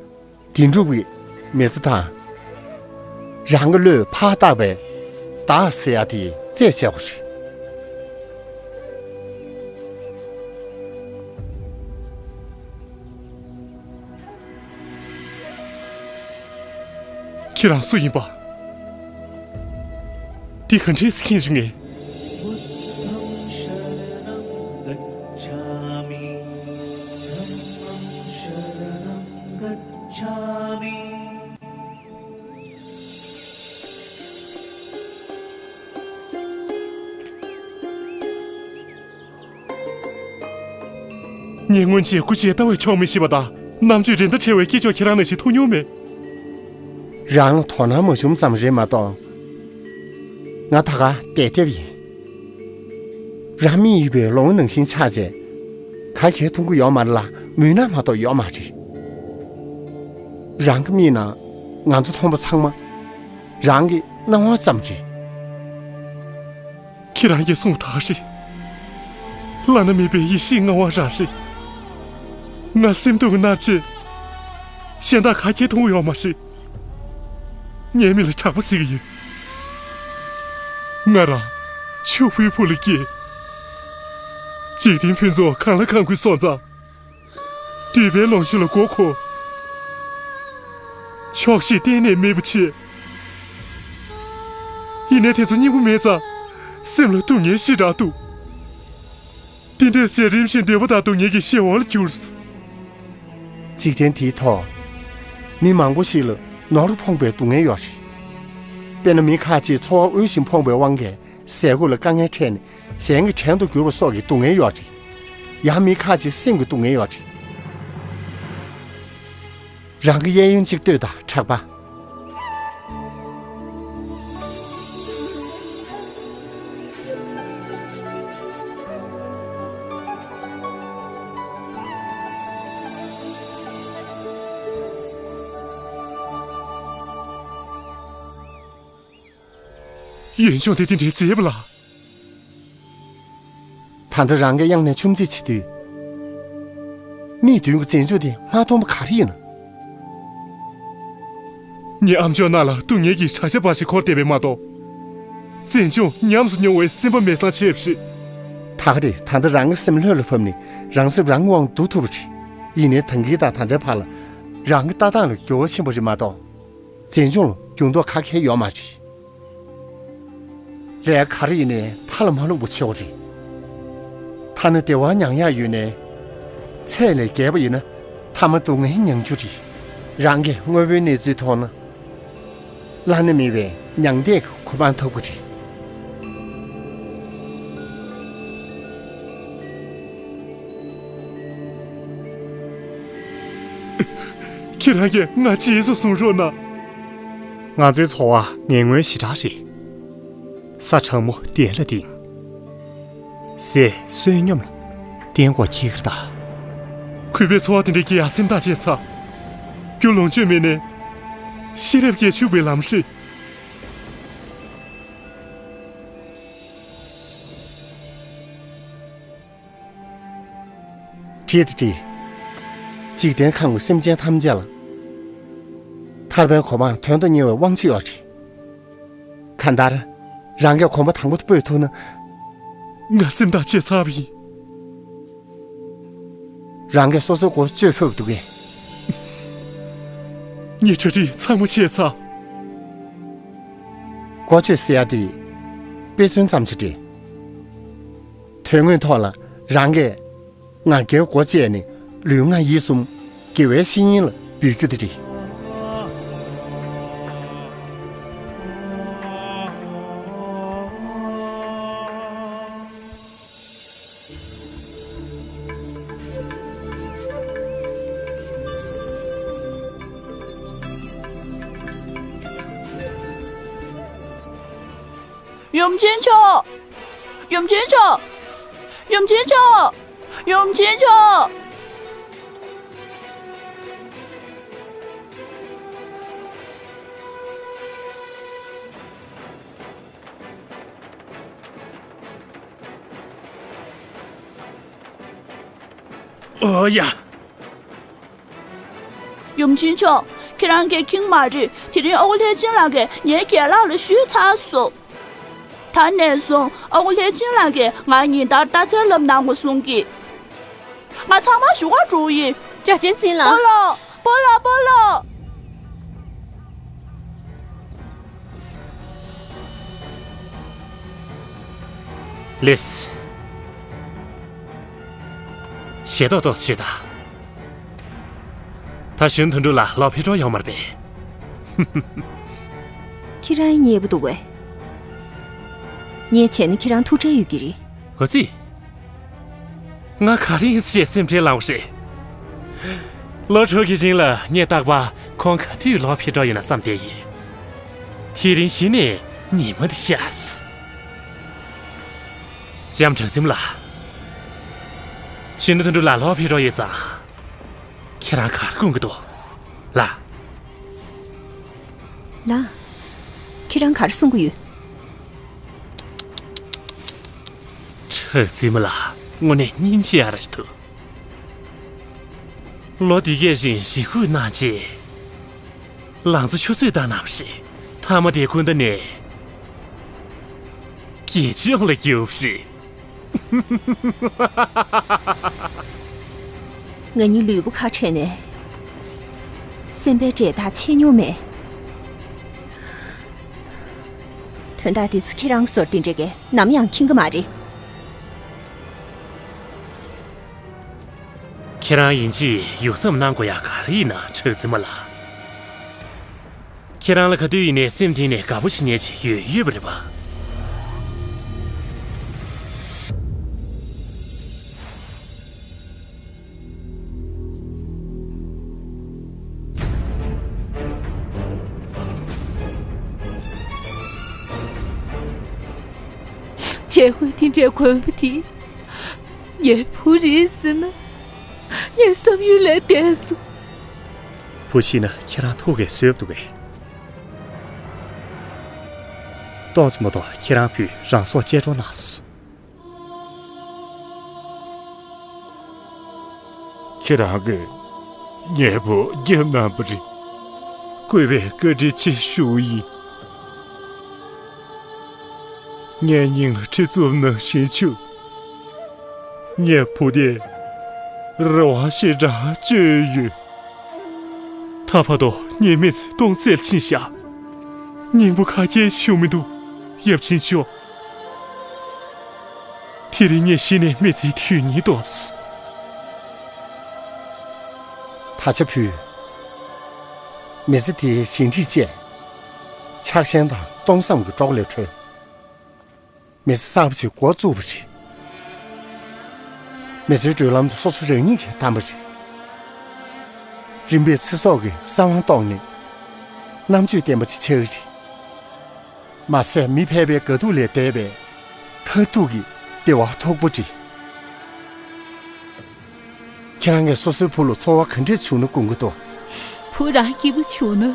དེ་འགྲུབ་པའི་མི་ཚེ་དང་། རང་གི་བློས་ཕར་བཏགས་པའི་བདག་ཟེར་ཡ་དེ་རྩད་ཆད་པ་རེད། ཁྱེད་རང་སུ་ཡིན་པ། འདི་ག་འདྲས་སེ་མཁྱེན་བྱུང་ངས། ངས་སྔོན་ཆད་སྐུ་མཇལ་ལྟ་བས་ཆོག་མི་ཤེས་པ་དང་རྣམ་དཔྱོད་རིན་ཐང་ཆེ་བའི་སྐྱེས་མཆོག་ཁྱེད་རང་ནང་བཞིན་ཐུག་མྱོང་མེད། རང་ལ་དོ་སྣང་མ་བྱུང་ཙམ་རེད་མ་གཏོགས། ང་ད་ག་བལྟས་བལྟས་པ་ཡིན། རང་མིག་ཡོད་པའི་ལོང་ནང་བཞིན་ཆགས་བྱས། ག་གེ་མཐོང་གི་ཡོད་མ་རེད་ལ་མུན་ནག་མ་གཏོགས་ཡོད་མ་རེད། རང་གི་མིག་ནང་ང་ཚོ་མཐོང་བ་ཚང་མ། རང་གི་སྣང་བ་ཙམ་རེད། ཁྱེད་རང་གིས་གསུངས་ཐག་རེད། བླ་ན་མེད་པའི་ཡེ་ཤེས་ལྔ་པ་རང་རེད། ང་སེམས་སྡུག་གིས་མནར་བྱས། གཞན་དག་ག་གེ་མཐོང་གི་ཡོད་མ་རེད། ངའི་མིག་ལ་གྲགས་པ་གཟིགས་ཀྱི་ཡོད། ང་རང་ཆུ་བོའི་ཕུག་ལ་སྐྱེས། འཇིག་རྟེན་ཕུན་ཚོགས་གང་ལ་གང་དགོས་སོང་ཙང་། འདོད་པའི་ལོངས་སྤྱོད་ལ་མགོ་འཁོར། ཆོག་ཤེས་གཏན་ནས་མེད་པ་བྱས། ཡིན་ནའི་དེ་ཚོ་སྙིང་པོ་མེད་ཙང་། སེམས་ལ་སྡུག་བསྔལ་ཞེ་དྲག་འདུག་དེ་འདྲས་བྱས་རིམ་བཞིན་འདོད་པ་དང་སྡུག་བསྔལ་གྱི་གཞན་དབང་ལ་གྱུར། འཇིག་རྟེན་འདིའི་ཐོག་མི་མང་པོ་ཞིག་ལ་ནོར་ཕོངས་པའི་སྡུག་བསྔལ་ཡོད་རེད། དཔེར་ན་མི་ཁ་ཅིག་འཚོ་བ་དབུལ་ཞིང་ཕོངས་པའི་དབང་གིས་ ཟས་གོས་ལ་དཀའ་ངལ་འཕྲད་ནས་གཞན་གྱི་བྲན་དུ་གྱུར་པ་སོགས་ཀྱི་སྡུག་བསྔལ་ཡོད་རེད། ཡང་མི་ཁ་ཅིག་སེམས་ཀྱི་སྡུག་བསྔལ་ཡོད་རེད། རང་གི་གཡས་གཡོན་གཅིག་ལྟོས་དང་། གྲགས་པ། ཡུན་ཆུང་དེ་དེ་འདྲའི་མཛེས་པ་ལ། ད་ལྟ་རང་གིས་གཡང་ནས་ཆུམ་རྩེད་བྱེད་དུས། མིག་མདུན་གྱི་བཙན་སྐྱོང་དེ་མ་མཐོང་པ་ག་རེ་ཡིན་ན། ངའི་ཨ་མཆོག་རྣ་ལ་སྡུག་བསྔལ་གྱི་བྲག་ཆ་འབར་ཞིང་འཁོར་བསྡད་པས་མ་གཏོགས། བཙན་སྐྱོང་ཉམས་སུ་མྱོང་བའི་སེམས་པ་མེད་ཙང་ཆེ་བ་ཞིག་ད་ག་རེད། ད་ལྟ་རང་གི་སེམས་ལྷོད་ལ་ཕབ་ནས་རང་སེམས་རང་གི་དབང་དུ་བསྡུ་ཐུབ་པ་རེད། ཡིན་ནའི་ད་གིན་དང་ད་ལྟའི་བར་ལ་རང་གི་ལྟ་སྟངས་ལ་འགྱུར་བ་ཕྱིན་པ་རེད་མ་གཏོགས། བཙན་སྐྱོང་ལ་འགྱུར་ལྡོག་ག་གེ་ཡོད་མ་རེད། ལས་ག་རེ་ཡིན་ནའི་མཐའ་ལ་མ་ལྷུང་བ་བྱེད་དགོས་རེད། ཐ་ན་བདེ་བ་མྱང་ཡག་ཡོད་ནའི། ཚད་ལས་བརྒལ་བ་ཡིན་ན་མཐའ་མ་སྡུག་བསྔལ་མྱང་རྒྱུ་རེད། རང་གིས་དངོས་པོའི་གནས་ཚུལ་མཐོང་ན། བླ་ན་མེད་པའི་མྱང་འདས་ཀྱི་གོ་འཕང་ཐོབ་ཀྱི་རེད། ཁྱེད་རང་གིས་ང་རྗེས་སུ་བཟུང་རོགས་གནང་། ང་ཚོའི་འཚོ་བ་ངན་ངོན་ཞེ་དྲག་རེད། ས་གྲང་མོ་དེ་ལ་ལྡིང་། ཟས་བསོད་སྙོམས་ལ་བརྟེན་དགོས་ཁྱེར་ད། གུས་པའི་འཚོ་བ་དེ་འདྲའི་སྐྱེལ་ཡག་སེམས་ཐག་བཅད་ཚར། རྒྱུ་ལོངས་སྤྱོད་མེད་ནས་ཤེས་རབ་ཀྱིས་ཕྱུག་པའི་ལམ་ཧྲིལ། བྲིས་ཏེ་བྲིས། འཇིག་རྟེན་ཁམས་ཀྱི་སེམས་ཅན་ཐམས་ཅད་ལ། ཐར་པའི་གོ་འཕང་དོན་དང་གཉེར་བའི་དབང་ཆ་ཡོད་རེད། གང་ལྟར། རང་གིས་གོམ་པ་དང་པོ་དེ་སྤོས་ཐུབ་ན། ང་སེམས་ཐག་བཅད་ཚར་བ་ཡིན། རང་གིས་སོ་སོའི་མགོ་གཅོད་ཕོད་པ་འདུག་གས། ངས་གྲ་སྒྲིག་ཚང་མ་བྱས་ཚར། མགོ་གཅོད་ཟེར་ཡ་དེ། དཔེ་མཚོན་ཙམ་ཞིག་རེད། དོན་དངོས་ཐོག་ལ་རང་གིས། ང་རྒྱལ་སྒོ་བཅད་ནས་ལུས་ངག་ཡིད་གསུམ་དགེ་བའི་བཤེས་གཉེན་ལ་འབུལ་རྒྱུ་དེ་རེད། ཡུམ་ཆེན་མཆོག་ཡུམ་ཆེན་མཆོག་ཡུམ་ཆེན་མཆོག་ཡུམ་ཆེན་མཆོག་ཨོ་ཡ། ཡུམ་ཆེན་མཆོག་ཁྱེད་རང་གིས་མཁྱེན་མ་རེད། དེ་རིང་ཨ་ཁུ་ལྷས་སྦྱིན་ལགས་ཀྱིས་ངའི་རྒན་ལགས་ལ་ཞུས་ཚར་སོང་། ད་ནས་བཟུང་ཨ་ཁུ་ལྷས་སྦྱིན་ལགས་ཀྱིས་ང་ཉིན་ལྟར་རྟ་རྩལ་སློབ་གནང་དགོས་གསུང་གི། ང་ཚང་མ་བཞུགས་གར་འགྲོ་ཡིན། སྒྲ་གཅན་འཛིན་ལགས། སྤོ་ལོ། སྤོ་ལོ། སྤོ་ལོ། ལེས། ཞེ་ཏོག་ཏོག་བྱེད་དང་། ད་གཞོན་དོན་གྲུབ་ལགས་ལོག་ཕེབས་འགྲོ་ཡོང་མ་རེད་པས། ཁྱེད་རང་མཉེས་པོ་འདུག་པས། ངས་བྱས་ན་ཁྱེད་རང་ཐུགས་ཁྲལ་ཡོད་ཀྱི་རེད། འོ་ཙི། ང་ག་རེ་ཡིན་ཞེས་སེམས་ཁྲལ་ལངས་པ་རེད། ལོ་དྲུག་གི་རིང་ལ་ངས་རྟག་པར་ཁོང་ག་དུས་ལོག་ཕེབས་འགྲོ་ཡོད་ན་བསམ་བསྡད་ཡིན། དེ་རིང་གཞི་ནས་ཉི་མ་འདི་ཤར། ལྕམ་གྲགས་འཛིན་ལགས། གཞོན་ནུ་དོན་གྲུབ་ལགས་ལོག་ཕེབས་འགྲོ་ཡོད་ཙང་། ཁྱེད་རང་ག་རེ་དགོངས་ཀྱི་འདུག་ལགས། ལགས། ཁྱེད་རང་ག་རེ་གསུང་གི་ཡོད། གྲགས་འཛིན་མ་ལགས་དངོས་གནས་སྙིང་རྗེ་ཨ་ར་ཞིག་འདུག་ལོ་འདི་གའི་རིང་ཞི་རྒོལ་གནང་རྗེས། ལང་ཚོ་ཆུ་ཚོད་བཏང་ནམ་ཞིག་མཐའ་མ་དེ་ཀུན་ད་ནས་རྒྱལ་ལྕམ་ལ་གྱུར་ཞིག་ང་གཉིས་ལུས་པོ་ཁ་བྲལ་ནས། སེམས་པའི་འབྲེལ་ཐག་ཆད་མྱོང་མེད། དོན་དག་འདི་ཚོ་ཁྱེད་རང་གི་བཟོ་འདྲ་དེ་འདྲ་གས་ནམ་ཡང་མཁྱེན་གི་མ་རེད། ཁྱེད་རང་ཡིན་གཅིག་ཡུགས་བསམ་གནང་དགོས་ཡག་ག་རེ་ཡིན་ན་གྲགས་འཛིན་མ་ལགས། ཁྱེད་རང་ལ་ག་དུས་ཡིན་ནའི་སེམས་གཏིང་ནས་དགའ་པོ་བྱེད་མཁན་ཅིག་ཡོད་ཡོད་པ་རེད་པ། ཞལ་དཀོན་དེ་འདྲའི་དགོན་པ་དེ་ངའི་བུ་རེད་ཟེར་ན། ངའི་བསམ་ཡུལ་ལས་འདས་སོང་། བུ་ཤི་ན་ཁྱེད་རང་ཐུགས་ཀྱིས་བཟོད་འདུག་གས། ཏོག་ཙམ་མ་གཏོགས་ཁྱེད་རང་བུས་རང་སྲོག་བཅད་འགྲོ་གནང་སོང་། ཁྱེད་རང་གིས་ངའི་བུ་བརྒྱབ་གནང་བ་རེད། གུས་པས་བཀའ་དྲིན་ཆེ་ཞུ་ཡིན། ངའི་སྙིང་ལ་གྲི་བཙུགས་ནང་བཞིན་བཅུག་ངའི་བུ་དེ་རེ་བ་ཞེ་དྲག་བཅོལ་ཡོད། ད་བར་དུ་ངའི་མི་ཚེ་སྟོང་ཟད་ཕྱིན་བཞག་སྙིང་པོ་ག་གེ་བྱུང་མི་འདུག་ཡབ་ཆེན་མཆོག་དེ་རིང་ངས་གཞི་ནས་མི་ཚེའི་དུས་ཉིད་ཐོག་ད་ཆ་བུས། མི་ཚེ་དེའི་ཞི་འགྲིག་བཅས། ཆགས་ཞེན་དང་སྟོང་བསམ་གྱི་སྲོག་ལས་གྲོལ། མི་ཚེ་གསར་པ་ཞིག་འགོ་བཙུགས་པ་རེད། མི་ཚེའི་བགྲོད་ལམ་དུ་སོ་སོ་རང་ཉིད་ཀྱིས་བདམས་པ་རེད། རིམ་པས་ཚེ་སྲོག་གི་གསང་བ་བཏོགས་ནས། རྣམ་དཔྱོད་ལྡན་པ་ཅིག་ཆགས་ཀྱི་རེད། མ་ཟད་མི་ཕལ་པའི་དགའ་སྡུག་ལས་འདས་པའི་མཐར་ཐུག་གི་བདེ་བ་ཐོབ་པ་རེད། ཁྱེད་རང་གིས་སོ་སོའི་བུ་ལ་ཚོར་བ་ག་འདྲས་བྱུང་ན་དགོངས་ཀྱི་འདུག་བུ་རང་སྐྱིད་པོ་བྱུང་ན།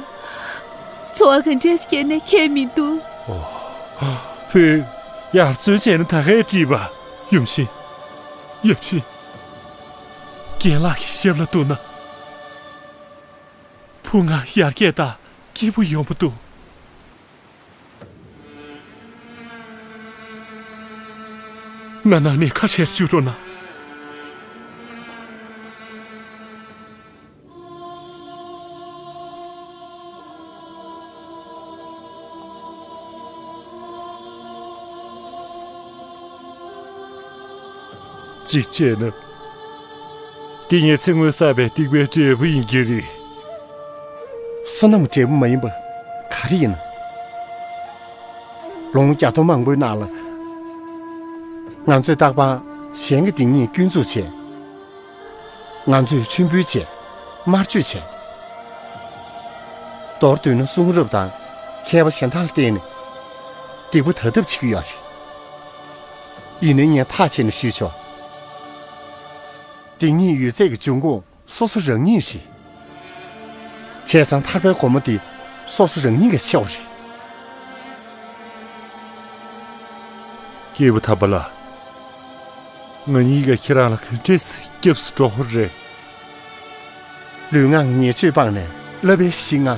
ཚོར་བ་ག་འདྲས་སྐྱེས་ནས་ཁྱད་མི་འདུག་བུས་ཡར་བཙོན་བྱས་ན་ད་གས་བྲིས་པ། ཡུམ་ཆེན། ཡབ་ཆེན། རྒན་ལགས་ཀྱི་ཞབས་ལ་གཏུགས་ན། བུ་ང་ཡར་རྒྱས་དང་སྐྱིད་པོ་ཡོང་པ་འདུག་ང་ནང་ནས་ཁ་ཕྱིར་བཅུག་རོགས་གནང་། གཅིག་བྱས་ན། འདི་ངའི་ཚེ་སྔོན་བསགས་པའི་སྡིག་པའི་འབྲས་བུ་ཡིན་གྱི་རེད། བསོད་ནམས་འབྲས་བུ་མ་ཡིན་པ་ག་རེ་ཡིན་ན། ལོ་ངོ་བརྒྱ་སྟོང་མང་པོའི་ནང་ལ། ང་ཚོས་རྟག་པར་གཞན་གྱི་སྡིག་ཉེས་སྐྱོན་འཛུགས་བྱས། ང་ཚོས་མཆོད་འབུལ་བྱས། དམར་མཆོད་བྱས། མདོར་བསྡུས་ན་གསུང་རབ་དང་མཁས་པ་གཞན་དག་ལ་བརྟེན་ནས་སྡིག་པ་དག་ཐབས་བྱེད་ཀྱི་ཡོད་རེད། ཡིན་ནའི་ངས་ཐག་བཅད་ནས་ཞུས་ཆོག་སྡིག་ཉེས་ཡོད་ཚད་ཀྱི་འབྱུང་ཁུངས་སོ་སོ་རང་ཉིད་རེད། བྱས་ཙང་ཐར་པའི་སྒོ་མོ་འདི་སོ་སོ་རང་ཉིད་ཀྱིས་ཕྱེ་བ་རེད། སྐྱེས་བུ་དམ་པ་ལགས། ང་གཉིས་ཀྱིས་ཁྱེད་རང་ལ་ག་འདྲས་སྐྱབས་སུ་འགྲོ་དགོས་རེད། ལུས་ངག་ཉེས་སྤྱོད་སྤངས་ནས་བསླབ་པའི་གཞི་ལྔ་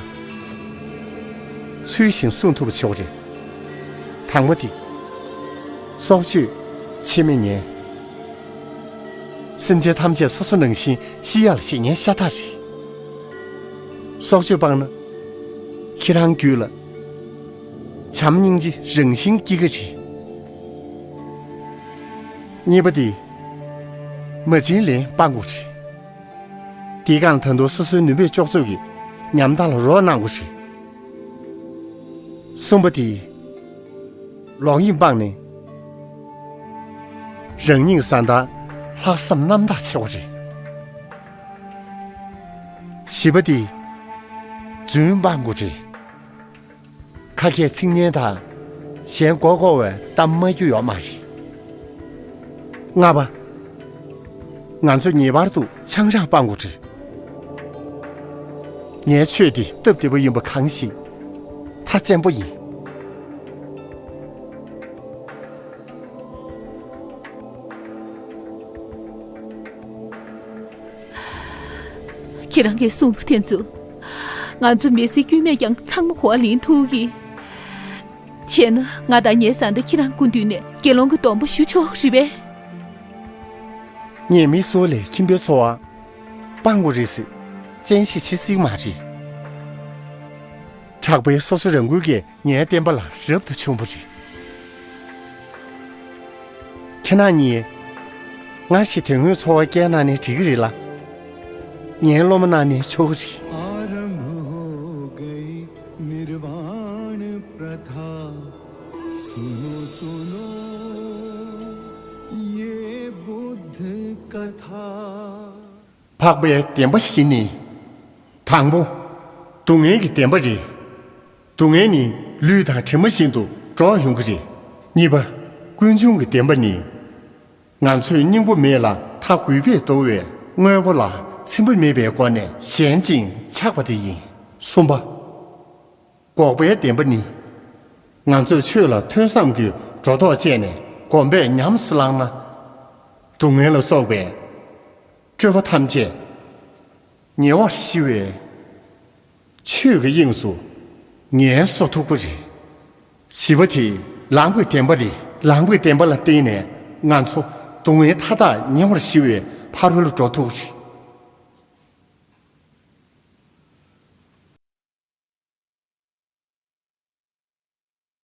ཚུལ་བཞིན་སྲུང་ཐུབ་པ་བྱེད་དགོས་རེད། དང་པོ་དེ། སྲོག་གཅོད་ཆེད་མེད་ཉེས། སེམས་ཅན་ཐམས་ཅད་སོ་སོ་ནང་བཞིན་ཤི་ཡག་ལ་བྱེད་ཉེན་ཤ་སྟག་རེད། སྲོག་གཅོད་སྤངས་ན། ཁྱེད་རང་རྒྱུད་ལ་བྱམས་སྙིང་རྗེ་རང་བཞིན་སྐྱེ་གི་རེད། གཉིས་པ་དེ། མ་བྱིན་ལེན་སྤང་དགོས་རེད། དེའི་སྒང་ད་དུང་སོ་སོའི་ནུས་པས་ལྕོགས་ཚོད་ཀྱིས་ཉམ་ཐག་ལ་རོགས་གནང་དགོས་རེད། གསུམ་པ་དེ། ལོག་གཡེམ་སྤངས་ནས། རང་ཉིད་བཟའ་ཟླར་ལྷག་བསམ་རྣམ་དག་བྱེད་དགོས་རེད། བཞི་པ་དེ། རྫུན་སྤང་དགོས་རེད། ཁ་སྐད་ཚིག་སྙན་དང་། གཞན་མགོ་སྐོར་བའི་གཏམ་སྨྲ་རྒྱུ་ཡོད་མ་རེད། ལྔ་པ། ང་ཚོས་ངེས་པར་དུ་ཆང་རག་སྤང་དགོས་རེད། ངའི་ཆོས་འདི་སྟབས་བདེ་པོ་ཡིན་པ་གང་ཞིག་ཐག་བཙན་པོ་ཡིན། ཁྱེད་རང་གིས་གསུངས་པ་དེ་ཚོ། ང་ཚོ་མི་སེར་དཀྱུས་མས་ཀྱང་ཚང་མ་གོ་བ་ལེན་ཐུབ་ཀྱི། བྱས་ན་ང་དང་ངའི་བཟའ་ཟླ་ཁྱེད་རང་སྐུ་མདུན་ནས་དགེ་སློང་གི་སྡོམ་པ་ཞུ་ཆོག་རེད་པས། ངས་མི་གསོད་ལས་ཁྱིམ་པའི་འཚོ་བ་སྤང་དགོས་རེད་ཟེར་བཙན་ཤེད་བྱེད་སྲིད་མ་རེད། དྲག་པོའི་སོ་སོ་རང་འགུལ་གྱིས་ངའི་བསྟན་པ་ལ་རབ་ཏུ་བྱུང་བ་རེད། ཁྱེད་རང་གཉིས། སྔར་བཞིན་དོན་དངོས་འཚོ་བ་སྐྱེལ་གནང་ནས་འགྲིག་གི་རེད་ལ། ངའི་སློབ་མ་གནང་ནས་ཆོག་གི་རེད། आरंभ हो गई निर्वाण प्रथा। सुनो सुनो ये बुद्ध कथा। འཕགས་པའི་བདེན་པ་བཞི་ནི། དང་པོ། སྡུག་བསྔལ་གྱི་བདེན་པ་རེད། སྡུག་བསྔལ་ནི་ལུས་དང་གྲིབ་མ་བཞིན་དུ་འགྲོ་ཡོང་གི་རེད། གཉིས་པ། ཀུན་འབྱུང་གི་བདེན་པ་ནི། ང་ཚོས་སྙིང་པོ་མེད་ལ་མཐའ་རྒུད་པས་གཏོར་བའི་དངོས་པོ་ལ་འཚེ་བ་མེད་པའི་སྒོ་ནས་ཞེན་ཅིང་ཆགས་པ་དེ་ཡིན། གསུམ་པ། འགོག་པའི་བདེན་པ་ནི། ང་ཚོས་ཆོས་ལ་ཐོས་བསམ་གྱིས་སྒྲོ་འདོགས་བཅད་ནས་སྒོམ་པས་ཉམས་སུ་བླངས་ན། སྡུག་བསྔལ་ལ་སོགས་པའི་སྤྲོས་པ་ཐམས་ཅད་ཉེ་བར་ཞི་བའི་ཆོས་ཀྱི་དབྱིངས་སུ་ངལ་གསོ་ཐུབ་ཀྱི་རེད། བཞི་པ་དེ་ལམ་གྱི་བདེན་པ་རེད། ལམ་གྱི་བདེན་པ་ལ་བརྟེན་ནས་ང་ཚོ་སྡུག་བསྔལ་མཐའ་དག་ཉེ་བར་ཞི་བའི་ཕ་རོལ་ཏུ་འགྲོ་ཐུབ་ཀྱི་